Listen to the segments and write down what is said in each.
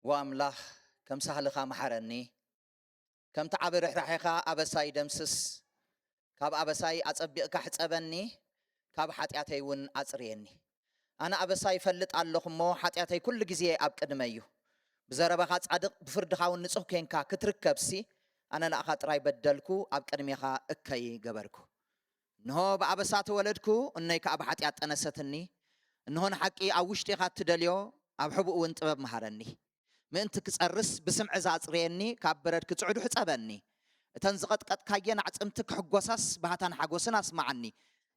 ወኣምላኽ፣ ከም ሳህልኻ መሓረኒ፣ ከምቲ ዓቢ ርሕራሕኻ ኣበሳይ ደምስስ። ካብ ኣበሳይ ኣጸቢቕካ ሕጸበኒ፣ ካብ ሓጢኣተይ እውን ኣጽርየኒ። ኣነ ኣበሳይ እፈልጥ ኣለኹ እሞ፣ ሓጢኣተይ ኩሉ ግዜ ኣብ ቅድመይ እዩ። ብዘረባኻ ጻድቕ፣ ብፍርድኻ እውን ንጹህ ኬንካ ክትርከብሲ፣ ኣነ ንኣኻ ጥራይ በደልኩ፣ ኣብ ቅድሜኻ እከይ ገበርኩ። እንሆ ብኣበሳ ተወለድኩ፣ እኖይ ከኣ ብሓጢኣት ጠነሰትኒ። እንሆ ንሓቂ ኣብ ውሽጢኻ እትደልዮ፣ ኣብ ሕቡእ እውን ጥበብ መሃረኒ። ምእንቲ ክጸርስ ብስምዒ ዘጽርየኒ፣ ካብ በረድ ክጽዕዱ ሕጸበኒ። እተን ዝቐጥቀጥካየን ኣዕጽምቲ ክሕጎሳስ፣ ባህታን ሓጎስን ኣስማዓኒ።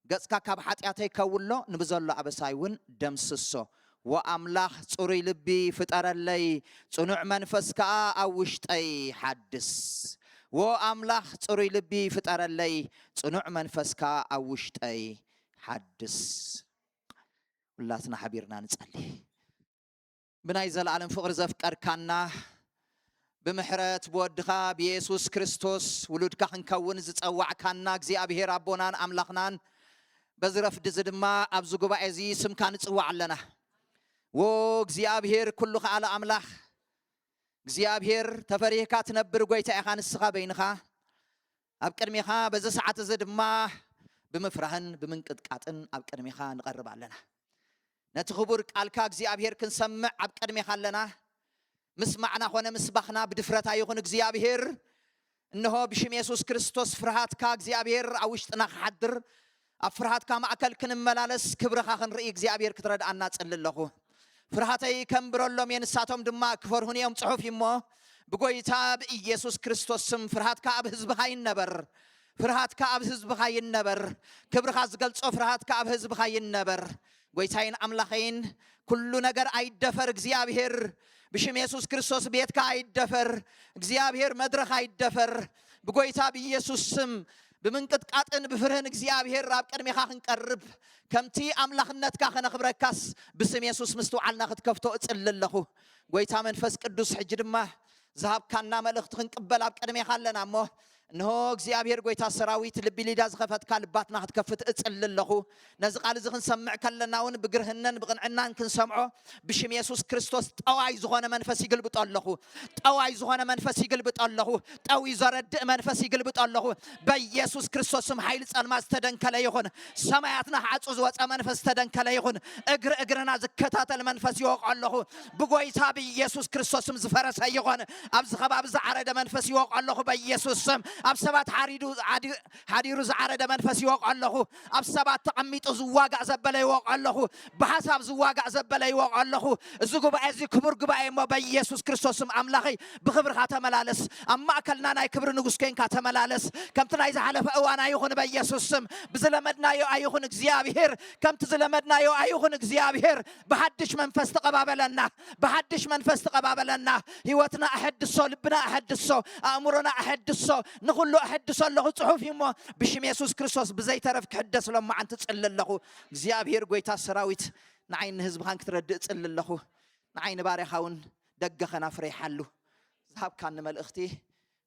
ገጽካ ካብ ሓጢኣተይ ከውሎ፣ ንብዘሎ ኣበሳይ እውን ደምስሶ። ዎ ኣምላኽ ጽሩይ ልቢ ፍጠረለይ፣ ጽኑዕ መንፈስ ከኣ ኣብ ውሽጠይ ሓድስ። ዎ ኣምላኽ ጽሩይ ልቢ ፍጠረለይ፣ ጽኑዕ መንፈስ ከኣ ኣብ ውሽጠይ ሓድስ። ሁላትና ሓቢርና ንጸሊ። ብናይ ዘለኣለም ፍቕሪ ዘፍቀርካና፣ ብምሕረት ብወድኻ ብየሱስ ክርስቶስ ውሉድካ ክንከውን ዝጸዋዕካና እግዚኣብሔር ኣቦናን ኣምላኽናን፣ በዚ ረፍዲ እዚ ድማ ኣብዚ ጉባኤ እዚ ስምካ ንጽዋዕ ኣለና። ዎ እግዚኣብሔር ኩሉ ከኣለ ኣምላኽ፣ እግዚኣብሔር ተፈሪህካ ትነብር ጐይታ ኢኻ ንስኻ በይንኻ። ኣብ ቅድሜኻ በዚ ሰዓት እዚ ድማ ብምፍራህን ብምንቅጥቃጥን ኣብ ቅድሜኻ ንቐርብ ኣለና። ነቲ ክቡር ቃልካ እግዚኣብሔር ክንሰምዕ ኣብ ቅድሜኻ ኣለና። ምስማዕና ኾነ ምስባኽና ብድፍረታ ይኹን እግዚኣብሔር። እንሆ ብሽም የሱስ ክርስቶስ ፍርሃትካ እግዚኣብሔር ኣብ ውሽጥና ክሓድር፣ ኣብ ፍርሃትካ ማእከል ክንመላለስ ክብርኻ ክንርኢ እግዚኣብሔር ክትረድኣና እጽሊ ኣለኹ። ፍርሃተይ ከንብረሎም እየ፣ ንሳቶም ድማ ክፈርሁኒ እዮም ጽሑፍ እዩ እሞ፣ ብጎይታ ብኢየሱስ ክርስቶስ ስም ፍርሃትካ ኣብ ህዝብኻ ይነበር። ፍርሃትካ ኣብ ህዝብኻ ይነበር። ክብርኻ ዝገልጾ ፍርሃትካ ኣብ ህዝብኻ ይነበር። ጎይታይን ኣምላኸይን፣ ኩሉ ነገር ኣይደፈር እግዚኣብሔር። ብሽም የሱስ ክርስቶስ ቤትካ ኣይደፈር እግዚኣብሔር፣ መድረኽ ኣይደፈር። ብጎይታ ብኢየሱስ ስም ብምንቅጥቃጥን ብፍርህን እግዚኣብሔር ኣብ ቅድሜኻ ክንቀርብ፣ ከምቲ ኣምላኽነትካ ከነኽብረካስ ብስም የሱስ ምስትውዓልና ክትከፍቶ እጽሊ ኣለኹ። ጎይታ መንፈስ ቅዱስ፣ ሕጂ ድማ ዝሃብካና መልእኽቲ ክንቅበል ኣብ ቅድሜኻ ኣለና እሞ፣ እንሆ እግዚኣብሔር ጎይታ ሰራዊት፣ ልቢ ሊዳ ዝኸፈትካ ልባትና ክትከፍት እጽሊ ኣለኹ። ነዚ ቃል እዚ ክንሰምዕ ከለና እውን ብግርህነን ብቕንዕናን ክንሰምዖ፣ ብሽም የሱስ ክርስቶስ ጠዋይ ዝኾነ መንፈስ ይግልብጦ ኣለኹ። ጠዋይ ዝኾነ መንፈስ ይግልብጦ ኣለኹ። ጠውዩ ዘረድእ መንፈስ ይግልብጦ ኣለኹ። በኢየሱስ ክርስቶስ ስም ሓይሊ ጸልማት ዝተደንከለ ይኹን። ሰማያትና ክዓጹ ዝወጸ መንፈስ ዝተደንከለ ይኹን። እግሪ እግርና ዝከታተል መንፈስ ይወቕ ኣለኹ። ብጎይታ ብኢየሱስ ክርስቶስ ስም ዝፈረሰ ይኹን። ኣብዚ ከባቢ ዝዓረደ መንፈስ ይወቕ ኣለኹ በኢየሱስ ስም። ኣብ ሰባት ሓሪዱ፣ ሓዲ-፣ ሓዲሩ ዝዓረደ መንፈስ ይወቕ ኣለኹ። ኣብ ሰባት ተቐሚጡ ዝዋጋእ ዘበለ ይወቕ ኣለኹ። ብሓሳብ ዝዋጋእ ዘበለ ይወቕ ኣለኹ። እዚ ጉባኤ እዚ ክቡር ጉባኤ እሞ በኢየሱስ ክርስቶስ ስም ኣምላኸይ ብኽብርኻ ተመላለስ። ኣብ ማእከልና ናይ ክብሪ ንጉስ ኮይንካ ተመላለስ። ከምቲ ናይ ዝሓለፈ እዋን ኣይኹን በኢየሱስ ስም። ብዝለመድናዮ ኣይኹን እግዚኣብሔር፣ ከምቲ ዝለመድናዮ ኣይኹን እግዚኣብሔር። ብሓድሽ መንፈስ ተቐባበለና፣ ብሓድሽ መንፈስ ተቐባበለና። ህይወትና ኣሐድሶ፣ ልብና ኣሐድሶ፣ ኣእምሮና ኣሐድሶ፣ ንኹሉ ኣሐድሶ ኣለኹ ጽሑፍ እዩ እሞ፣ ብሽም የሱስ ክርስቶስ ብዘይተረፍ ክሕደስ ሎማዓንቲ ጽሊ ኣለኹ። እግዚኣብሔር ጎይታ ሰራዊት፣ ንዓይ ንህዝብኻን ክትረድእ ጽሊ ኣለኹ። ንዓይ ንባርያኻ እውን ደገ ኸናፍረይ ሓሉ። ዝሃብካኒ መልእኽቲ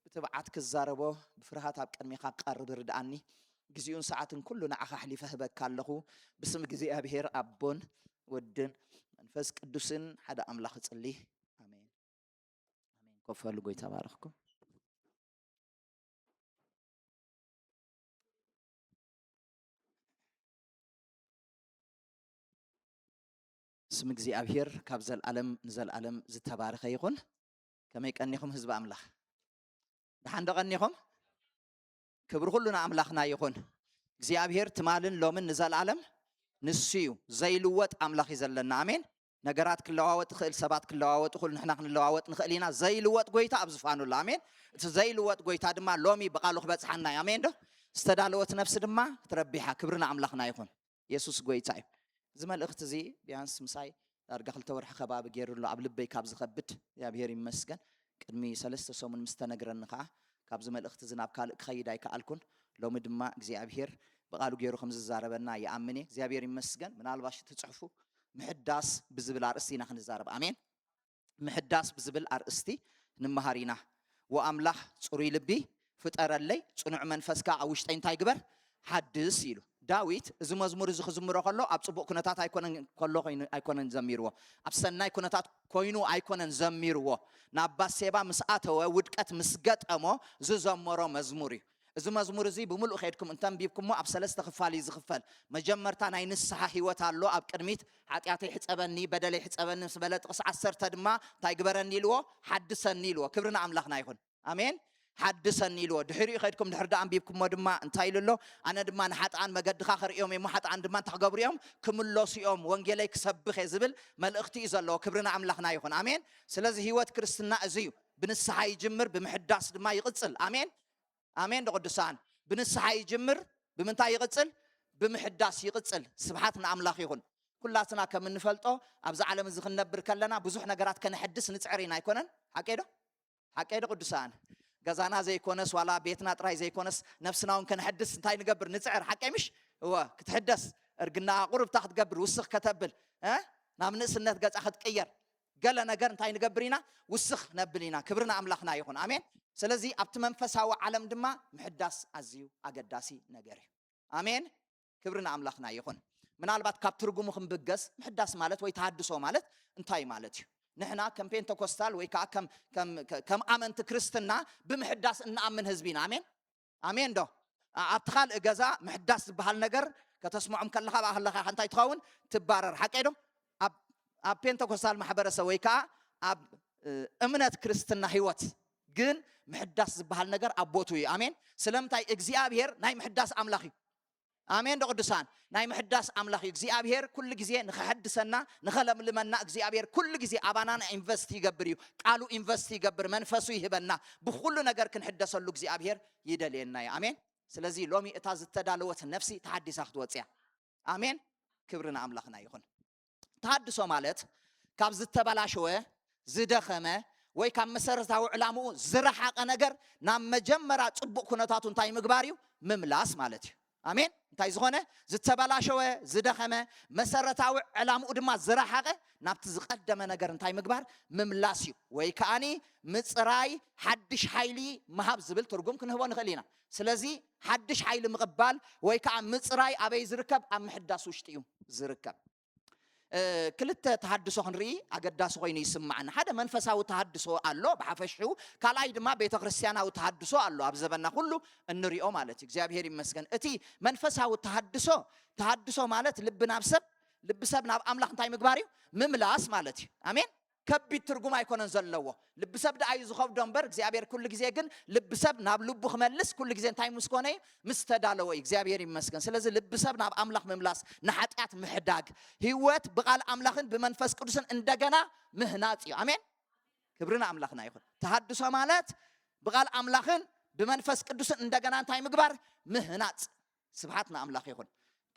ብትብዓት ክዛረቦ፣ ብፍርሃት ኣብ ቅድሜኻ ክቐርብ ርድኣኒ። ግዜኡን ሰዓትን ኩሉ ንዓኻ ኣሕሊፈ ህበካ ኣለኹ። ብስም እግዚኣብሔር ኣቦን ወድን መንፈስ ቅዱስን ሓደ ኣምላኽ እጽሊ። ኣሜን። ኣሜን። ኮፍ በሉ፣ ጎይታ ባርኽኩም። ስም እግዚኣብሔር ካብ ዘልኣለም ንዘልኣለም ዝተባረኸ ይኹን። ከመይ ቀኒኹም ህዝቢ ኣምላኽ? ደሓን ዶ ቀኒኹም? ክብሪ ኩሉ ንኣምላኽና ይኹን። እግዚኣብሔር ትማልን ሎምን ንዘልኣለም ንሱ እዩ። ዘይልወጥ ኣምላኽ እዩ ዘለና። ኣሜን። ነገራት ክለዋወጥ ይኽእል፣ ሰባት ክለዋወጡ ይኽእሉ፣ ንሕና ክንለዋወጥ ንኽእል ኢና። ዘይልወጥ ጎይታ ኣብ ዝፋኑ ኣሎ። ኣሜን። እቲ ዘይልወጥ ጎይታ ድማ ሎሚ ብቓሉ ክበጽሓና እዩ። ኣሜን ዶ? ዝተዳለወት ነፍሲ ድማ ክትረቢሓ። ክብሪ ንኣምላኽና ይኹን። የሱስ ጎይታ እዩ። እዚ መልእኽቲ እዚ ቢያንስ ምሳይ ዳርጋ ክልተ ወርሒ ከባቢ ገይሩ ኣሎ። ኣብ ልበይ ካብ ዝኸብድ እግዚኣብሔር ይመስገን። ቅድሚ ሰለስተ ሰሙን ምስ ተነግረኒ ከዓ ካብዚ መልእኽቲ እዚ ናብ ካልእ ክኸይድ ኣይከኣልኩን። ሎሚ ድማ እግዚኣብሔር ብቓሉ ገይሩ ከም ዝዛረበና ይኣምን እየ። እግዚኣብሔር ይመስገን። ምናልባሽ እቲ ጽሑፉ ምሕዳስ ብዝብል ኣርእስቲ ኢና ክንዛረብ። ኣሜን። ምሕዳስ ብዝብል ኣርእስቲ ንመሃር ኢና። ወኣምላኽ ጽሩይ ልቢ ፍጠረለይ፣ ጽኑዕ መንፈስካ ኣብ ውሽጠይ እንታይ ግበር? ሓድስ ኢሉ። ዳዊት እዚ መዝሙር እዚ ክዝምሮ ከሎ ኣብ ጽቡቕ ኩነታት ኣይኮነን ከሎ ኮይኑ ኣይኮነን ዘሚርዎ። ኣብ ሰናይ ኩነታት ኮይኑ ኣይኮነን ዘሚርዎ። ናብ ባሴባ ምስ ኣተወ፣ ውድቀት ምስ ገጠሞ ዝዘመሮ መዝሙር እዩ። እዚ መዝሙር እዚ ብምሉእ ከድኩም እንተንቢብኩሞ ኣብ ሰለስተ ክፋል እዩ ዝኽፈል። መጀመርታ ናይ ንስሓ ህይወት ኣሎ። ኣብ ቅድሚት ሓጢኣተይ ሕጸበኒ፣ በደለይ ሕጸበኒ ምስ በለ፣ ጥቕሲ ዓሰርተ ድማ እንታይ ግበረኒ ኢልዎ? ሓድሰኒ ኢልዎ። ክብሪ ንኣምላኽና ይኹን። ኣሜን። ሓድሰኒ ኢልዎ። ድሕሪኡ ከድኩም ድሕሪ ዳ ኣንቢብኩሞ ድማ እንታይ ኢሉ ኣሎ? ኣነ ድማ ንሓጥኣን መገድኻ ከርእዮም እየ፣ እሞ ሓጥኣን ድማ እንታይ ክገብሩ እዮም? ክምለሱ እዮም። ወንጌለይ ክሰብኽ እየ ዝብል መልእኽቲ እዩ ዘለዎ። ክብሪ ንኣምላኽና ይኹን። ኣሜን። ስለዚ ህይወት ክርስትና እዚ እዩ። ብንስሓ ይጅምር፣ ብምሕዳስ ድማ ይቕጽል። ኣሜን። ኣሜን ዶ ቅዱሳን? ብንስሓ ይጅምር፣ ብምንታይ ይቕጽል? ብምሕዳስ ይቕጽል። ስብሓት ንኣምላኽ ይኹን። ኩላትና ከም እንፈልጦ ኣብዚ ዓለም እዚ ክንነብር ከለና ብዙሕ ነገራት ከነሐድስ ንጽዕር ኢና ኣይኮነን? ሓቀይ ዶ? ሓቀይ ዶ ቅዱሳን? ገዛና ዘይኮነስ ዋላ ቤትና ጥራይ ዘይኮነስ ነፍስና እውን ከነሐድስ እንታይ ንገብር? ንጽዕር። ሓቀይ ምሽ? እወ፣ ክትሕደስ፣ እርግና ቁርብታ ክትገብር፣ ውስኽ ከተብል፣ እ? ናብ ንእስነት ገጻ ክትቅየር፣ ገለ ነገር እንታይ ንገብር ኢና? ውስኽ ነብል ኢና። ክብሪ ንኣምላኽና ይኹን። ኣሜን። ስለዚ ኣብቲ መንፈሳዊ ዓለም ድማ ምሕዳስ ኣዝዩ ኣገዳሲ ነገር እዩ። ኣሜን። ክብሪ ንኣምላኽና ይኹን። ምናልባት ካብ ትርጉሙ ክንብገስ፣ ምሕዳስ ማለት ወይ ተሃድሶ ማለት እንታይ ማለት እዩ? ንሕና ከም ፔንተኮስታል ወይ ከዓ ከም፣ ከም፣ ከም ኣመንቲ ክርስትና ብምሕዳስ እንኣምን ህዝቢ ኢና። ኣሜን። ኣሜን ዶ? ኣ-፣ ኣብቲ ካልእ ገዛ ምሕዳስ ዝበሃል ነገር ከተስምዖም ከለኻ፣ ብኣህለኻ እንታይ ትኸውን? ትባረር። ሓቀይ ዶ? ኣብ፣ ኣብ ፔንተኮስታል ማሕበረሰብ ወይ ከዓ ኣብ፣ እ፣ እምነት ክርስትና ህይወት ግን ምሕዳስ ዝበሃል ነገር ኣብ ቦቱ እዩ። ኣሜን። ስለምንታይ? እግዚኣብሔር ናይ ምሕዳስ ኣምላኽ እዩ። ኣሜን ዶ ቅዱሳን? ናይ ምሕዳስ ኣምላኽ እዩ። እግዚኣብሔር ኩሉ ግዜ ንኸሐድሰና፣ ንኸለምልመና እግዚኣብሔር ኩሉ ግዜ ኣባና ኢንቨስት ይገብር እዩ። ቃሉ ኢንቨስት ይገብር፣ መንፈሱ ይህበና። ብኹሉ ነገር ክንሕደሰሉ እግዚኣብሔር ይደልየና እዩ። ኣሜን። ስለዚ ሎሚ እታ ዝተዳለወት ነፍሲ ተሓዲሳ ክትወጽእ እያ። ኣሜን። ክብሪ ንኣምላኽና ይኹን። ተሃድሶ ማለት ካብ ዝተበላሸወ፣ ዝደኸመ ወይ ካብ መሰረታዊ ዕላምኡ ዝረሓቐ ነገር ናብ መጀመርያ ጽቡቕ ኩነታቱ እንታይ ምግባር እዩ? ምምላስ ማለት እዩ። ኣሜን። እንታይ ዝኾነ? ዝተበላሸወ፣ ዝደኸመ፣ መሰረታዊ ዕላምኡ ድማ ዝረሓቐ ናብቲ ዝቐደመ ነገር እንታይ ምግባር? ምምላስ እዩ። ወይ ከኣኒ ምጽራይ፣ ሓድሽ ሓይሊ ምሃብ ዝብል ትርጉም ክንህቦ ንኽእል ኢና። ስለዚ ሓድሽ ሓይሊ ምቕባል ወይ ከዓ ምጽራይ ኣበይ ዝርከብ? ኣብ ምሕዳስ ውሽጢ እዩ ዝርከብ። እ፣ ክልተ ተሃድሶ ክንርኢ ኣገዳሲ ኮይኑ ይስምዓኒ። ሓደ መንፈሳዊ ተሃድሶ ኣሎ ብሓፈሽኡ፣ ካልኣይ ድማ ቤተ ክርስቲያናዊ ተሃድሶ ኣሎ ኣብ ዘበና ኩሉ እንሪኦ ማለት እዩ። እግዚኣብሔር ይመስገን። እቲ መንፈሳዊ ተሃድሶ፣ ተሃድሶ ማለት ልቢ ናብ ሰብ፣ ልቢ ሰብ ናብ ኣምላኽ እንታይ ምግባር እዩ? ምምላስ ማለት እዩ። ኣሜን። ከቢድ ትርጉም ኣይኮነን ዘለዎ። ልቢ ሰብ ደኣ እዩ ዝኸብዶ እምበር፣ እግዚኣብሔር ኩሉ ግዜ ግን ልቢ ሰብ ናብ ልቡ ክመልስ ኩሉ ግዜ እንታይ ምስ ኮነ እዩ? ምስ ተዳለወ እዩ። እግዚኣብሔር ይመስገን። ስለዚ ልቢ ሰብ ናብ ኣምላኽ ምምላስ፣ ንሓጢኣት ምሕዳግ፣ ህይወት ብቓል ኣምላኽን ብመንፈስ ቅዱስን እንደገና ምህናጽ እዩ። ኣሜን። ክብሪ ንኣምላኽና ይኹን። ተሃድሶ ማለት ብቓል ኣምላኽን ብመንፈስ ቅዱስን እንደገና እንታይ ምግባር? ምህናጽ። ስብሓት ንኣምላኽ ይኹን።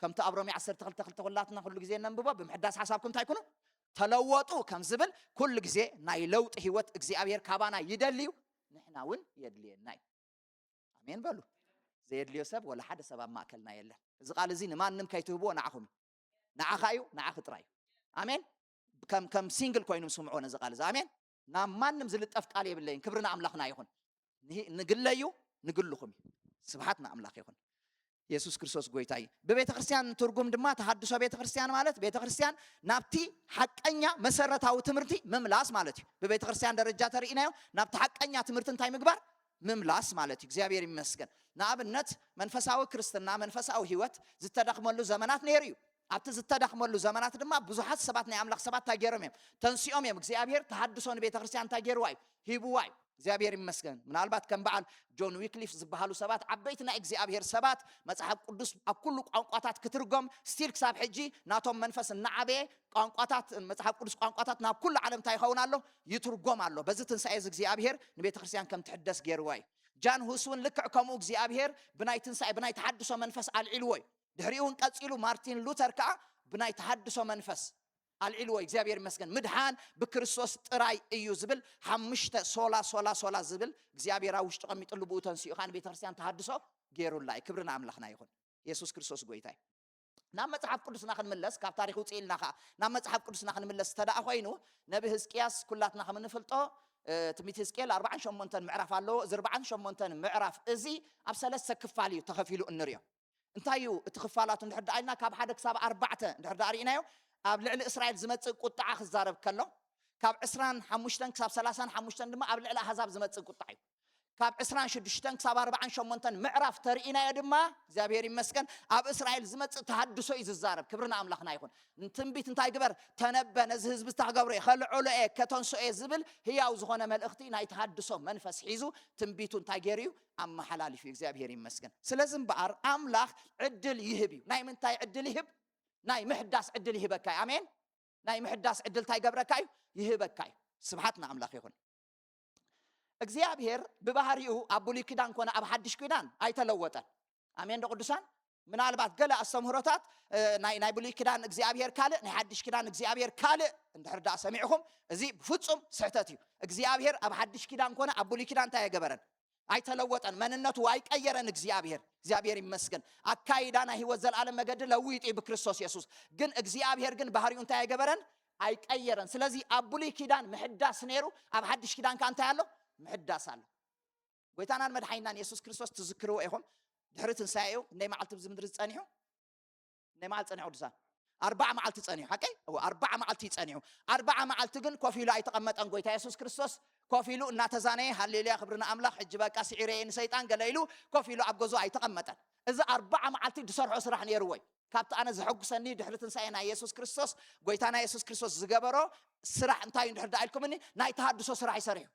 ከምቲ ኣብ ሮሜ ዓሰርተ ክልተ ክልተ ኩላትና ኩሉ ግዜ ነንብቦ፣ ብምሕዳስ ሓሳብኩም እንታይ ኩኑ? ተለወጡ ከም ዝብል ኩሉ ግዜ ናይ ለውጢ ህይወት እግዚኣብሔር ካባና ይደሊ እዩ፣ ንሕና እውን የድልየና እዩ። ኣሜን በሉ። ዘየድልዮ ሰብ ወላ ሓደ ሰብ ኣብ ማእከልና የለን። እዚ ቃል እዚ ንማንም ከይትህብዎ ንዓኹም እዩ። ንዓኻ እዩ፣ ንዓኺ ጥራይ እዩ። ኣሜን። ከም፣ ከም ሲንግል ኮይኑም ስምዑ ነዚ ቃል እዚ። ኣሜን። ናብ ማንም ዝልጠፍ ቃል የብለይን። ክብሪ ንኣምላኽና ይኹን። ንህ-፣ ንግለዩ፣ ንግልኹም እዩ። ስብሓት ንኣምላኽ ይኹን። የሱስ ክርስቶስ ጎይታ እዩ። ብቤተ ክርስቲያን ትርጉም ድማ ተሃድሶ ቤተ ክርስቲያን ማለት ቤተ ክርስቲያን ናብቲ ሓቀኛ መሰረታዊ ትምህርቲ ምምላስ ማለት እዩ። ብቤተ ክርስቲያን ደረጃ ተርኢናዮ ናብቲ ሓቀኛ ትምህርቲ እንታይ ምግባር? ምምላስ ማለት እዩ። እግዚኣብሔር ይመስገን። ንኣብነት መንፈሳዊ ክርስትና፣ መንፈሳዊ ህይወት ዝተዳኽመሉ ዘመናት ነይሩ እዩ። ኣብቲ ዝተዳኽመሉ ዘመናት ድማ ብዙሓት ሰባት፣ ናይ ኣምላኽ ሰባት እንታይ ገይሮም እዮም? ተንሲኦም እዮም። እግዚኣብሔር ተሃድሶ ንቤተ ክርስቲያን እንታይ ገይርዋ እዩ? ሂብዋ እዩ። እግዚኣብሔር ይመስገን። ምናልባት ከም በዓል ጆን ዊክሊፍ ዝበሃሉ ሰባት፣ ዓበይቲ ናይ እግዚኣብሔር ሰባት፣ መጽሓፍ ቅዱስ ኣብ ኩሉ ቋንቋታት ክትርጎም፣ ስቲል ክሳብ ሕጂ ናቶም መንፈስ እናዓበየ ቋንቋታት፣ መጽሓፍ ቅዱስ ቋንቋታት ናብ ኩሉ ዓለም እንታይ ይኸውን ኣሎ? ይትርጎም ኣሎ። በዚ ትንሳኤ እዚ እግዚኣብሔር ንቤተ ክርስቲያን ከም ትሕደስ ገይርዋ እዩ። ጃን ሁስ እውን ልክዕ ከምኡ እግዚኣብሔር ብናይ ትንሳኤ፣ ብናይ ተሓድሶ መንፈስ ኣልዒልዎ እዩ። ድሕሪኡ እውን ቀጺሉ ማርቲን ሉተር ከኣ ብናይ ተሃድሶ መንፈስ ኣልዒልዎ። እግዚኣብሔር ይመስገን። ምድሓን ብክርስቶስ ጥራይ እዩ ዝብል ሓሙሽተ ሶላ፣ ሶላ፣ ሶላ ዝብል እግዚኣብሔር ኣብ ውሽጡ ቀሚጥሉ ብኡ ተንሲኡ ከኣ ንቤተ ክርስቲያን ተሃድሶ ገይሩላ እዩ። ክብሪ ንኣምላኽና ይኹን። የሱስ ክርስቶስ ጎይታ እዩ። ናብ መጽሓፍ ቅዱስና ክንምለስ፣ ካብ ታሪኽ ውፅእ ኢልና ከኣ ናብ መጽሓፍ ቅዱስና ክንምለስ እንተ ደኣ ኮይኑ፣ ነቢ ህዝቅያስ ኩላትና ከም እንፈልጦ፣ እ፣ ትንቢት ህዝቅኤል ኣርባዓን ሸሞንተን ምዕራፍ ኣለዎ። እዚ ኣርባዓን ሸሞንተን ምዕራፍ እዚ ኣብ ሰለስተ ክፋል እዩ ተኸፊሉ እንሪኦ። እንታይ እዩ እቲ ክፋላቱ እንድሕር ደኣ ኢልና፣ ካብ ሓደ ክሳብ ኣርባዕተ እንድሕር ደኣ ርኢናዮ፣ ኣብ ልዕሊ እስራኤል ዝመጽእ ቁጥዓ ክዛረብ ከሎ፣ ካብ ዕስራን ሓሙሽተን ክሳብ ሰላሳን ሓሙሽተን ድማ ኣብ ልዕሊ ኣህዛብ ዝመጽእ ቁጥዓ እዩ። ካብ ዕስራን ሽዱሽተን ክሳብ ኣርባዓን ሸሞንተን ምዕራፍ ተርኢናዮ ድማ፣ እግዚኣብሔር ይመስገን፣ ኣብ እስራኤል ዝመጽእ ተሃድሶ እዩ ዝዛረብ። ክብሪ ንኣምላኽና ይኹን። ንትንቢት እንታይ ግበር? ተነበ፣ ነዚ ህዝቢ እንታይ ክገብሮ እየ? ከልዕሎ እየ፣ ከተንስኦ እየ ዝብል ህያው ዝኾነ መልእኽቲ ናይ ተሃድሶ መንፈስ ሒዙ ትንቢቱ እንታይ ገይሩ እዩ? ኣመሓላሊፉ እዩ። እግዚኣብሔር ይመስገን። ስለዚ እምበኣር ኣምላኽ ዕድል ይህብ እዩ። ናይ ምንታይ ዕድል ይህብ? ናይ ምሕዳስ ዕድል ይህበካ እዩ። ኣሜን። ናይ ምሕዳስ ዕድል እንታይ ይገብረካ እዩ? ይህበካ እዩ። ስብሓት ንኣምላኽ ይኹን። እግዚኣብሔር ብባህሪኡ ኣብ ብሉይ ኪዳን ኮነ ኣብ ሓድሽ ኪዳን ኣይተለወጠን። ኣሜን ዶ ቅዱሳን? ምናልባት ገለ ኣስተምህሮታት፣ እ፣ ናይ፣ ናይ ብሉይ ኪዳን እግዚኣብሔር ካልእ፣ ናይ ሓድሽ ኪዳን እግዚኣብሔር ካልእ እንድሕር ደኣ ሰሚዕኹም፣ እዚ ብፍጹም ስሕተት እዩ። እግዚኣብሔር ኣብ ሓድሽ ኪዳን ኮነ ኣብ ብሉይ ኪዳን እንታይ ኣይገበረን? ኣይተለወጠን። መንነቱ ኣይቀየረን። እግዚኣብሔር፣ እግዚኣብሔር ይመስገን። ኣካይዳ ናይ ህይወት ዘላለም መገዲ ለዊጡ እዩ ብክርስቶስ የሱስ። ግን እግዚኣብሔር ግን ባህሪኡ እንታይ ኣይገበረን? ኣይቀየረን። ስለዚ ኣብ ብሉይ ኪዳን ምሕዳስ ነይሩ፣ ኣብ ሓድሽ ኪዳን ከ እንታይ ኣሎ? ምሕዳስ ኣሎ። ጎይታናን መድሓኒናን የሱስ ክርስቶስ ትዝክርዎ ኢኹም። ድሕሪ ትንሳኤኡ ክንደይ መዓልቲ ኣብዚ ምድሪ ዝጸኒሑ? ክንደይ መዓልቲ ጸኒሑ ቅዱሳን? ኣርባዓ መዓልቲ ጸኒሑ። ሓቀይ? እወ፣ ኣርባዓ መዓልቲ ጸኒሑ። ኣርባዓ መዓልቲ ግን ኮፍ ኢሉ ኣይተቐመጠን። ጎይታ የሱስ ክርስቶስ ኮፍ ኢሉ እናተዛነየ፣ ሃሌሉያ፣ ክብሪ ንኣምላኽ፣ ሕጂ በቃ ስዒረ እየ ንሰይጣን ገለ ኢሉ ኮፍ ኢሉ ኣብ ገዝኡ ኣይተቐመጠን። እዚ ኣርባዓ መዓልቲ ዝሰርሖ ስራሕ ነይርዎ እዩ። ካብቲ ኣነ ዘሐጉሰኒ ድሕሪ ትንሳኤ ናይ የሱስ ክርስቶስ፣ ጎይታና የሱስ ክርስቶስ ዝገበሮ ስራሕ እንታይ እዩ እንድሕር ደኣ ኢልኩምኒ፣ ናይ ተሃድሶ ስራሕ እዩ ሰሪሑ።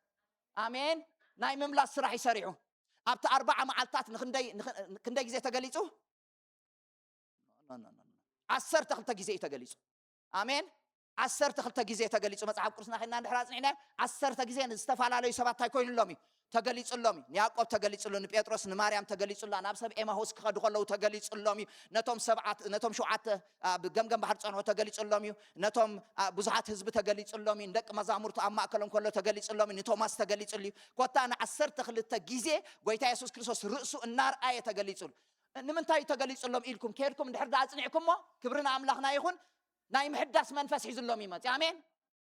ኣሜን። ናይ ምምላስ ስራሕ እዩ ሰሪሑ። ኣብቲ ኣርባዓ መዓልታት ንክንደይ፣ ንክ-፣ ክንደይ ግዜ ተገሊጹ? ኖ፣ ኖ፣ ኖ፣ ኖ። ዓሰርተ ክልተ ግዜ እዩ ተገሊጹ። ኣሜን። ዓሰርተ ክልተ ግዜ ተገሊጹ። መጽሓፍ ቅዱስና ኸድና እንድሕር ኣጽኒዕና፣ ዓሰርተ ግዜ ንዝተፈላለዩ ሰባት እንታይ ኮይኑሎም እዩ? ተገሊጹሎም እዩ። ንያዕቆብ ተገሊጹሉ፣ ንጴጥሮስ፣ ንማርያም ተገሊጹላ፣ ናብ ሰብ ኤማሁስ ክኸዱ ከለዉ ተገሊጹሎም እዩ። ነቶም ሰብዓት፣ ነቶም ሸውዓተ ኣብ ገምገም ባሕሪ ጸንሖ ተገሊጹሎም እዩ። ነቶም፣ ኣ፣ ብዙሓት ህዝቢ ተገሊጹሎም እዩ። ንደቂ መዛሙርቱ ኣብ ማእከሎም ከሎ ተገሊጹሎም እዩ። ንቶማስ ተገሊጹሉ እዩ። ኮታ ንዓሰርተ ክልተ ግዜ ጎይታ የሱስ ክርስቶስ ርእሱ እናርኣየ ተገሊጹሉ። ንምንታይ እዩ ተገሊጹሎም ኢልኩም ከድኩም እንድሕር ደኣ ኣጽኒዕኩሞ፣ ክብሪ ንኣምላኽና ይኹን፣ ናይ ምሕዳስ መንፈስ ሒዙሎም እዩ መጽእ። ኣሜን።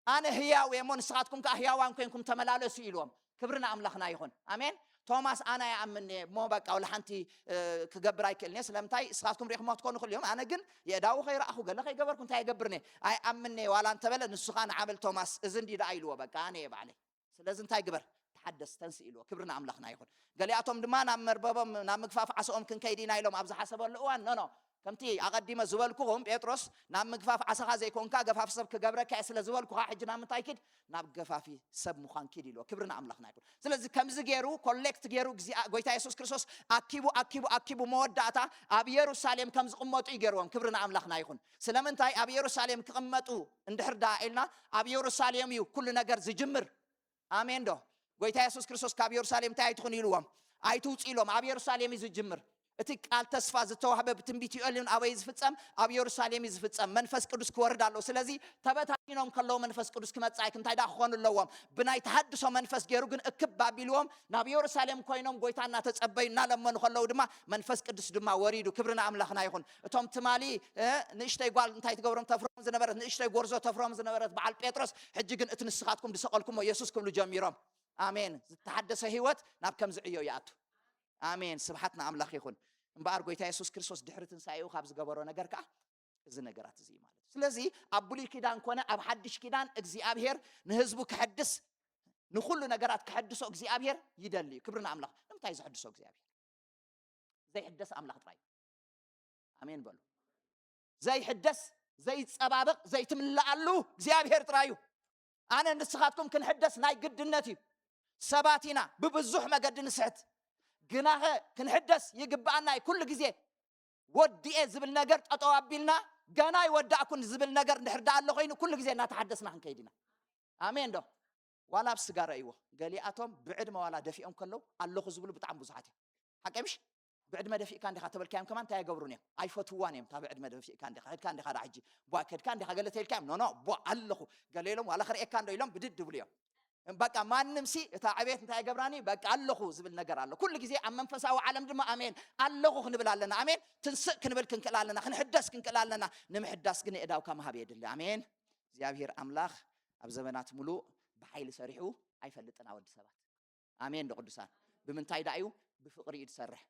ኣነ ህያው እየ እሞ ንስኻትኩም ከኣ ህያዋን ኮይንኩም ተመላለሱ ኢልዎም። ክብሪ ንኣምላኽና ይኹን። ኣሜን። ቶማስ ኣነ ኣይኣምን'የ እሞ በቃ ወላ ሓንቲ፣ እ፣ ክገብር ኣይክእልን እየ። ስለምንታይ ንስኻትኩም ርኢኹሞ ክትኮኑ ክእል እዮም። ኣነ ግን የእዳዉ ከይረኣኹ ገለ ከይገበርኩ እንታይ ይገብርን እየ? ኣይኣምን'የ ዋላ እንተበለ ንሱ ኸኣ ንዓ በል ቶማስ እዚ እንድዩ ደኣ ኢልዎ በቃ ኣነ እየ ባዕለይ። ስለዚ እንታይ ግበር? ተሓደስ፣ ተንስ ኢልዎ። ክብሪ ንኣምላኽና ይኹን። ገሊኣቶም ድማ ናብ መርበቦም፣ ናብ ምግፋፍ ዓሳኦም ክንከይድ ኢና ኢሎም ኣብ ዝሓሰበሉ እዋን፣ ኖ፣ ኖ፣ ከምቲ ኣቐዲመ ዝበልኩኹም፣ ጴጥሮስ ናብ ምግፋፍ ዓሳኻ ዘይኮንካ፣ ገፋፍ ሰብ ክገብረካ እየ ስለ ዝበልኩኻ፣ ሕጂ ናብ ምንታይ ኪድ? ናብ ገፋፊ ሰብ ምዃን ኪድ ኢልዎ። ክብሪ ንኣምላኽና ይኹን። ስለዚ ከምዚ ገይሩ፣ ኮሌክት ገይሩ፣ እግዚኣብ-፣ ጎይታ የሱስ ክርስቶስ ኣኪቡ፣ ኣኪቡ፣ ኣኪቡ፣ መወዳእታ ኣብ የሩሳሌም ከም ዝቕመጡ እዩ ገይርዎም። ክብሪ ንኣምላኽና ይኹን። ስለምንታይ ኣብ የሩሳሌም ክቕመጡ እንድሕር ደኣ ኢልና፣ ኣብ የሩሳሌም እዩ ኩሉ ነገር ዝጅምር። ኣሜን ዶ? ጎይታ የሱስ ክርስቶስ ካብ የሩሳሌም እንታይ ኣይትኹኑ ኢልዎም? ኣይትውፁ ኢሎም። ኣብ የሩሳሌም እዩ ዝጅምር። እቲ ቃል ተስፋ ዝተዋህበ ብትንቢት ዮኤል እውን ኣበይ ዝፍጸም? ኣብ የሩሳሌም እዩ ዝፍጸም። መንፈስ ቅዱስ ክወርድ ኣለዎ። ስለዚ ተበታቲኖም ከለዉ መንፈስ ቅዱስ ክመጽእ ኣይክ-፣ እንታይ ደኣ ክኾኑ ኣለዎም? ብናይ ተሃድሶ መንፈስ ገይሩ ግን እክብ ኣቢልዎም ናብ የሩሳሌም ኮይኖም ጎይታ እናተጸበዩ እናለመኑ ከለዉ ድማ መንፈስ ቅዱስ ድማ ወሪዱ። ክብሪ ንኣምላኽና ይኹን። እቶም ትማሊ፣ እ፣ ንእሽተይ ጓል እንታይ ትገብሮም ተፍሮም ዝነበረት፣ ንእሽተይ ጎርዞ ተፍሮም ዝነበረት በዓል ጴጥሮስ፣ ሕጂ ግን እቲ ንስኻትኩም ዝሰቐልኩሞ የሱስ ክብሉ ጀሚሮም። ኣሜን። ዝተሓደሰ ህይወት ናብ ከምዚ ዕዮ ይኣቱ። ኣሜን። ስብሓት ንኣምላኽ ይኹን። እምበኣር ጎይታ የሱስ ክርስቶስ ድሕሪ ትንሳኤኡ ካብ ዝገበሮ ነገር ከኣ እዚ ነገራት እዚ እዩ ማለት እዩ። ስለዚ ኣብ ብሉይ ኪዳን ኮነ ኣብ ሓድሽ ኪዳን እግዚኣብሔር ንህዝቡ ክሕድስ፣ ንኹሉ ነገራት ክሕድሶ እግዚኣብሔር ይደሊ እዩ። ክብሪ ንኣምላኽ። ንምንታይ ዘሕድሶ እግዚኣብሔር? ዘይሕደስ ኣምላኽ ጥራይ እዩ። ኣሜን በሉ። ዘይሕደስ፣ ዘይጸባበቕ፣ ዘይትምልኣሉ እግዚኣብሔር ጥራይ እዩ። ኣነ ንስኻትኩም ክንሕደስ ናይ ግድነት እዩ። ሰባት ኢና፣ ብብዙሕ መገዲ ንስሕት። ግናኸ ክንሕደስ ይግብኣና እዩ። ኩሉ ግዜ ወዲኤ ዝብል ነገር ጠጠው ኣቢልና፣ ገና ኣይወዳእኩን ዝብል ነገር እንድሕር ደኣ ኣሎ ኮይኑ፣ ኩሉ ግዜ እናተሓደስና ክንከይድ ኢና። ኣሜን ዶ? ዋላ ኣብ ስጋ ረእይዎ። ገሊኣቶም ብዕድመ ዋላ ደፊኦም ከለዉ ኣለኹ ዝብሉ ብጣዕሚ ብዙሓት እዮም። ሓቀይ ምሽ? ብዕድመ ደፊእካ እንዲኻ ተበልካዮም ከማን እንታይ ኣይገብሩን እዮም? ኣይፈትዋን እዮም። እታ ብዕድመ ደፊእካ እንዲኻ፣ ከድካ እንዲኻ ዳ ሕጂ፣ ቧ ከድካ እንዲኻ ገለ ተኢልካዮም፣ ኖ፣ ኖ፣ ቧ ኣለኹ። ገለ ኢሎም ዋላ ክርእየካ እንዶ ኢሎም ብድድ ድብሉ እዮም። በቃ ማንም ሲ እታ ዕቤት እንታይ ይገብራኒ? በቃ ኣለኹ ዝብል ነገር ኣሎ። ኩሉ ግዜ ኣብ መንፈሳዊ ዓለም ድማ ኣሜን ኣለኹ ክንብል ኣለና። ኣሜን ትንስእ ክንብል ክንክእል ኣለና። ክንሕደስ ክንክእል ኣለና። ንምሕዳስ ግን የእዳውካ ምሃብ የድሊ። ኣሜን። እግዚኣብሔር ኣምላኽ ኣብ ዘመናት ሙሉእ ብሓይሊ ሰሪሑ ኣይፈልጥን ኣወዲ ሰባት። ኣሜን ዶ ቅዱሳን? ብምንታይ ደኣ እዩ? ብፍቕሪ እዩ ዝሰርሕ።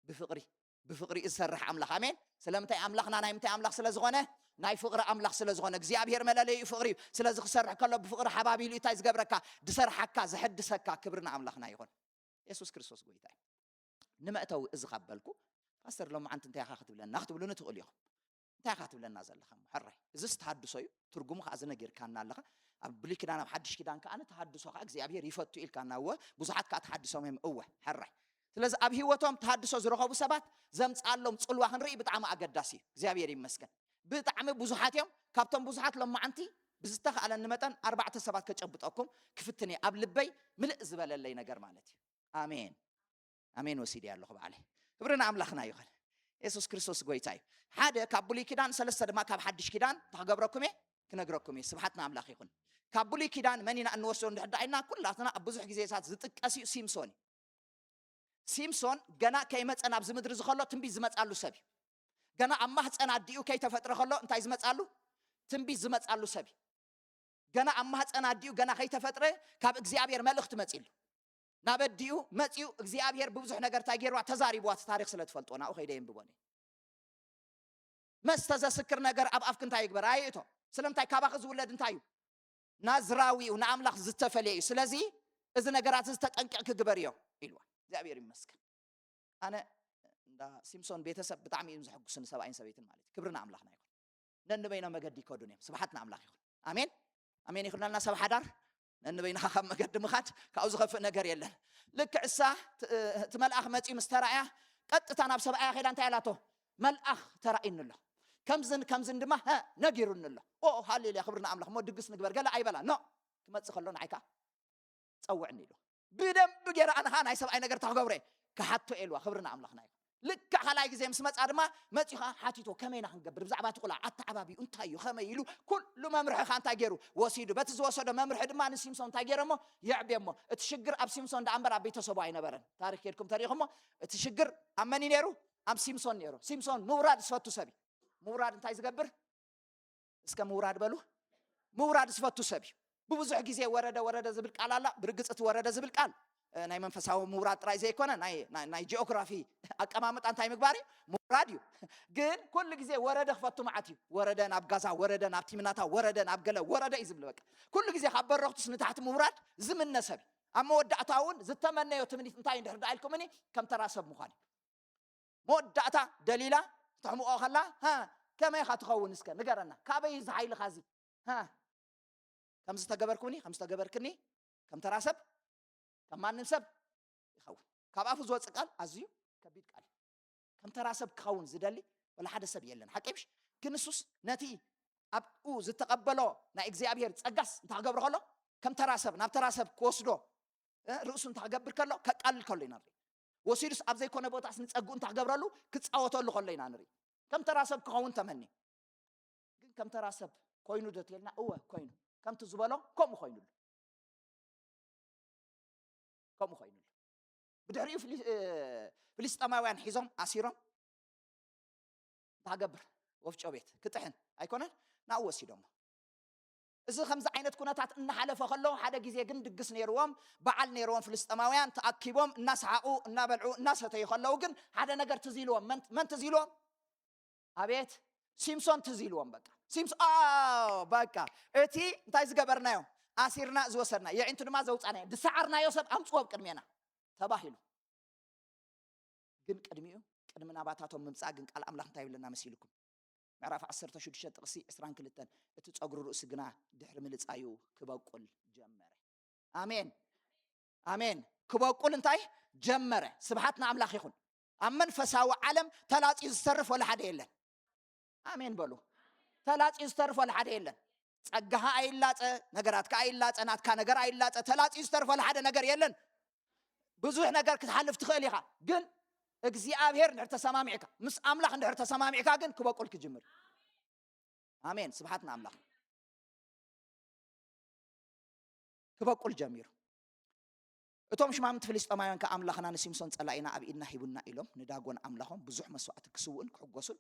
ብፍቕሪ። ብፍቕሪ ዝሰርሕ ኣምላኽ። ኣሜን። ስለምንታይ? ኣምላኽና ናይ ምንታይ ኣምላኽ ስለ ዝኾነ? ናይ ፍቕሪ ኣምላኽ ስለ ዝኾነ። እግዚኣብሔር መለለይኡ ፍቕሪ እዩ። ስለዚ ክሰርሕ ከሎ ብፍቕሪ ሓባቢሉ እዩ እንታይ ዝገብረካ? ዝሰርሓካ፣ ዘሐድሰካ። ክብሪ ንኣምላኽና ይኹን። የሱስ ክርስቶስ ጎይታ እዩ። ንመእተዊ እዚ ካብ በልኩ፣ ፓስተር፣ ሎማዓንቲ እንታይ ኢኻ ክትብለና? ክትብሉኒ ትኽእሉ ኢኹም። እንታይ ኢኻ ትብለና ዘለኻ? ሕራይ፣ እዚስ ተሃድሶ እዩ። ትርጉሙ ከኣ እዚ ነጊርካና ኣለኻ። ኣብ ብሉይ ኪዳን፣ ኣብ ሓድሽ ኪዳን ከኣ ተሃድሶ ከኣ እግዚኣብሔር ይፈቱ ኢልካና። እወ፣ ብዙሓት ከኣ ተሃድሶም እዮም። እወ፣ ሕራይ። ስለዚ ኣብ ህይወቶም ተሃድሶ ዝረኸቡ ሰባት ዘምጽኣሎም ጽልዋ ክንርኢ ብጣዕሚ ኣገዳሲ እዩ። እግዚኣብሔር ይመስገን። ብጣዕሚ ብዙሓት እዮም። ካብቶም ብዙሓት ሎማዓንቲ ብዝተኻእለኒ መጠን ኣርባዕተ ሰባት ከጨብጠኩም ክፍትን እየ። ኣብ ልበይ ምልእ ዝበለለይ ነገር ማለት እዩ። ኣሜን። ኣሜን ወሲደ ኣለኹ ባዕለይ። ክብሪ ንኣምላኽና ይኹን። የሱስ ክርስቶስ ጎይታ እዩ። ሓደ ካብ ብሉይ ኪዳን፣ ሰለስተ ድማ ካብ ሓድሽ ኪዳን እንታይ ክገብረኩም እየ? ክነግረኩም እየ። ስብሓት ንኣምላኽ ይኹን። ካብ ብሉይ ኪዳን መን ኢና እንወስዶ እንድሕር ደኣ ኢልና፣ ኩላትና ኣብ ብዙሕ ግዜታት ዝጥቀስ እዩ፣ ሲምሶን እዩ። ሲምሶን ገና ከይመጸ ናብዚ ምድሪ ዝኸሎ ትንቢት ዝመጻሉ ሰብ እዩ። ገና ኣብ ማህፀን ኣዲኡ ከይተፈጥረ ከሎ እንታይ ዝመጻሉ? ትንቢት ዝመጻሉ ሰብ እዩ። ገና ኣብ ማህፀን ኣዲኡ ገና ከይተፈጥረ ካብ እግዚኣብሔር መልእኽቲ መጺሉ። ናብ ኣዲኡ መጺኡ እግዚኣብሔር ብብዙሕ ነገር እንታይ ገይርዋ? ተዛሪብዋ። እቲ ታሪኽ ስለ ትፈልጦ ናብኡ ከይደ የንብቦ ነይ። መስተ ዘስክር ነገር ኣብ ኣፍክ እንታይ ይግበር? ኣይእቶ። ስለምንታይ? ካባኺ ዝውለድ እንታይ እዩ? ናዝራዊ እዩ፣ ንኣምላኽ ዝተፈልየ እዩ። ስለዚ እዚ ነገራት እዚ ተጠንቂቕኪ ግበርዮ ኢልዋ። እግዚኣብሔር ይመስገን። ኣነ እንዳ ሲምሶን ቤተሰብ ብጣዕሚ እዮም ዘሐጉስኒ፣ ሰብኣይን ሰበይትን ማለት እዩ። ክብሪ ንኣምላኽና ይኹን። ነንበይኖም መገዲ ይከዱን እዮም። ስብሓት ንኣምላኽ ይኹን። ኣሜን፣ ኣሜን ይኹነልና። ሰብ ሓዳር ነንበይንኻ ካብ መገዲ ምኻድ፣ ካብኡ ዝኸፍእ ነገር የለን። ልክዕ እሳ ት-፣ እቲ መልኣኽ መጺኡ ምስ ተራእያ፣ ቀጥታ ናብ ሰብኣያ ኸይዳ እንታይ ኣላቶ? መልኣኽ ተራእዩኒ ኣሎ፣ ከምዝን ከምዝን ድማ፣ ሀ፣ ነጊሩኒ ኣሎ። ኦ ሃሌሉያ፣ ክብሪ ንኣምላኽ። እሞ ድግስ ንግበር ገለ ኣይበላ። ኖ፣ ክመጽእ ከሎ ንዓይ ከኣ ጸውዕኒ ኢሉ። ብደንቢ ገይረ ኣነ ኸኣ ናይ ሰብኣይ ነገር እንታይ ክገብሮ እየ? ክሓቶ እየ ኢልዋ። ክብሪ ንኣምላኽና ይኹን። ልክዕ ካልኣይ ግዜ ምስ መጻ ድማ መጺኡ ኸኣ ሓቲቶ፣ ከመይ ኢና ክንገብር? ብዛዕባ እቲ ቁልዓ ኣተዓባቢኡ እንታይ እዩ? ከመይ ኢሉ? ኩሉ መምርሒ ኸኣ እንታይ ገይሩ? ወሲዱ። በቲ ዝወሰዶ መምርሒ ድማ ንሲምሶን እንታይ ገይረ እሞ? የዕብየ እሞ። እቲ ሽግር ኣብ ሲምሶን ደኣ እምበር ኣብ ቤተሰቡ ኣይነበረን። ታሪኽ ኬድኩም ተሪእኹሞ፣ እቲ ሽግር ኣብ መን እዩ ነይሩ? ኣብ ሲምሶን ነይሩ። ሲምሶን ምውራድ ዝፈቱ ሰብ እዩ። ምውራድ እንታይ ዝገብር? እስከ ምውራድ በሉ። ምውራድ ዝፈቱ ሰብ እዩ። ብብዙሕ ግዜ ወረደ ወረደ ዝብል ቃል ኣላ። ብርግጽ እቲ ወረደ ዝብል ቃል፣ እ፣ ናይ መንፈሳዊ ምውራድ ጥራይ ዘይኮነ፣ ናይ፣ ናይ፣ ናይ ጂኦግራፊ ኣቀማምጣ እንታይ ምግባር እዩ? ምውራድ እዩ። ግን ኩሉ ግዜ ወረደ ክፈቱ መዓት እዩ። ወረደ ናብ ጋዛ፣ ወረደ ናብ ቲምናታ፣ ወረደ ናብ ገለ፣ ወረደ እዩ ዝብል። በቃ ኩሉ ግዜ ካብ በረኽቱስ ንታሕቲ ምውራድ ዝምነ ሰብ እዩ። ኣብ መወዳእታ እውን ዝተመነዮ ትምኒት እንታይ እንድሕር ደኣ ኢልኩምኒ፣ ከም ተራ ሰብ ምዃን እዩ። መወዳእታ ደሊላ ትሕምቆ ከላ፣ ሃ፣ ከመይ ኢኻ ትኸውን? እስከ ንገረና፣ ካበይ እዚ ሓይልኻ እዚ? ሃ፣ ከምዚ ተገበርኩኒ፣ ከምዚ ተገበርክኒ፣ ከም ተራ ሰብ፣ ከም ማንም ሰብ ይኸውን። ካብ ኣፉ ዝወጽእ ቃል ኣዝዩ ከቢድ ቃል እዩ። ከም ተራ ሰብ ክኸውን ዝደሊ ወላ ሓደ ሰብ የለን። ሓቂ ምሽ? ግን ንሱስ ነቲ ኣብኡ ዝተቐበሎ ናይ እግዚኣብሔር ጸጋስ እንታይ ክገብሮ ከሎ፣ ከም ተራ ሰብ፣ ናብ ተራ ሰብ ክወስዶ፣ እ፣ ርእሱ እንታይ ክገብር ከሎ፣ ከቃልል ከሎ ኢና ንርኢ። ወሲዱስ ኣብ ዘይኮነ ቦታስ ንጸግኡ እንታይ ክገብረሉ፣ ክጻወተሉ ከሎ ኢና ንርኢ። ከም ተራ ሰብ ክኸውን ተመኒ። ግን ከም ተራ ሰብ ኮይኑ ዶ ትልና? እወ፣ ኮይኑ። ከምቲ ዝበሎ ከምኡ ኮይኑሉ። ከምኡ ኮይኑሉ። ብድሕሪኡ ፍሊ-፣ እ፣ ፍልስጤማውያን ሒዞም ኣሲሮም፣ እንታይ ክገብር? ወፍጮ ቤት ክጥሕን ኣይኮነን? ናብኡ ወሲዶሞ። እዚ ከምዚ ዓይነት ኩነታት እናሓለፈ ከሎ፣ ሓደ ግዜ ግን ድግስ ነይርዎም፣ በዓል ነይርዎም። ፍልስጤማውያን ተኣኪቦም እናሰሓቑ፣ እናበልዑ፣ እናሰተዩ ከለዉ ግን ሓደ ነገር ትዝ ኢልዎም። መን፣ መን ትዝ ኢልዎም? ኣቤት፣ ሲምሶን ትዝ ኢልዎም። በቃ ሲምሶን፣ ኣዎ፣ በቃ እቲ እንታይ ዝገበርናዮ? ኣሲርና ዝወሰድና፣ የዒንቱ ድማ ዘውጻናዮ፣ ዝሰዓርናዮ ሰብ ኣምጽዎ ኣብ ቅድሜና ተባሂሉ። ግን ቅድሚኡ፣ ቅድሚ ናባታቶም ምምጻእ ግን ቃል ኣምላኽ እንታይ ይብለና መሲልኩም? ምዕራፍ ዓሰርተ ሽዱሽተ ጥቕሲ ዕስራን ክልተን፣ እቲ ጸጉሪ ርእሱ ግና ድሕሪ ምልጻዩ ክበቁል ጀመረ። ኣሜን፣ ኣሜን። ክበቁል እንታይ ጀመረ? ስብሓት ንኣምላኽ ይኹን። ኣብ መንፈሳዊ ዓለም ተላጽዩ ዝተርፍ ወላ ሓደ የለን። ኣሜን በሉ። ተላጽዩ ዝተርፍ ወላ ሓደ የለን። ጸጋኻ ኣይላጸ፣ ነገራትካ ኣይላጸ፣ ናትካ ነገር ኣይላጸ፣ ተላጽዩ ዝተርፍ ወላ ሓደ ነገር የለን። ብዙሕ ነገር ክትሓልፍ ትኽእል ኢኻ፣ ግን እግዚኣብሔር እንድሕር ተሰማሚዕካ፣ ምስ ኣምላኽ እንድሕር ተሰማሚዕካ ግን ክበቁል ክጅምር። ኣሜን፣ ስብሓት ንኣምላኽ። ክበቁል ጀሚሩ። እቶም ሽማምንቲ ፍልስጤማውያን ከኣ ኣምላኽና ንሲምሶን ጸላኢና ኣብ ኢድና ሂቡና ኢሎም ንዳጎን ኣምላኾም ብዙሕ መስዋዕቲ ክስውኡን ክሕጎሱን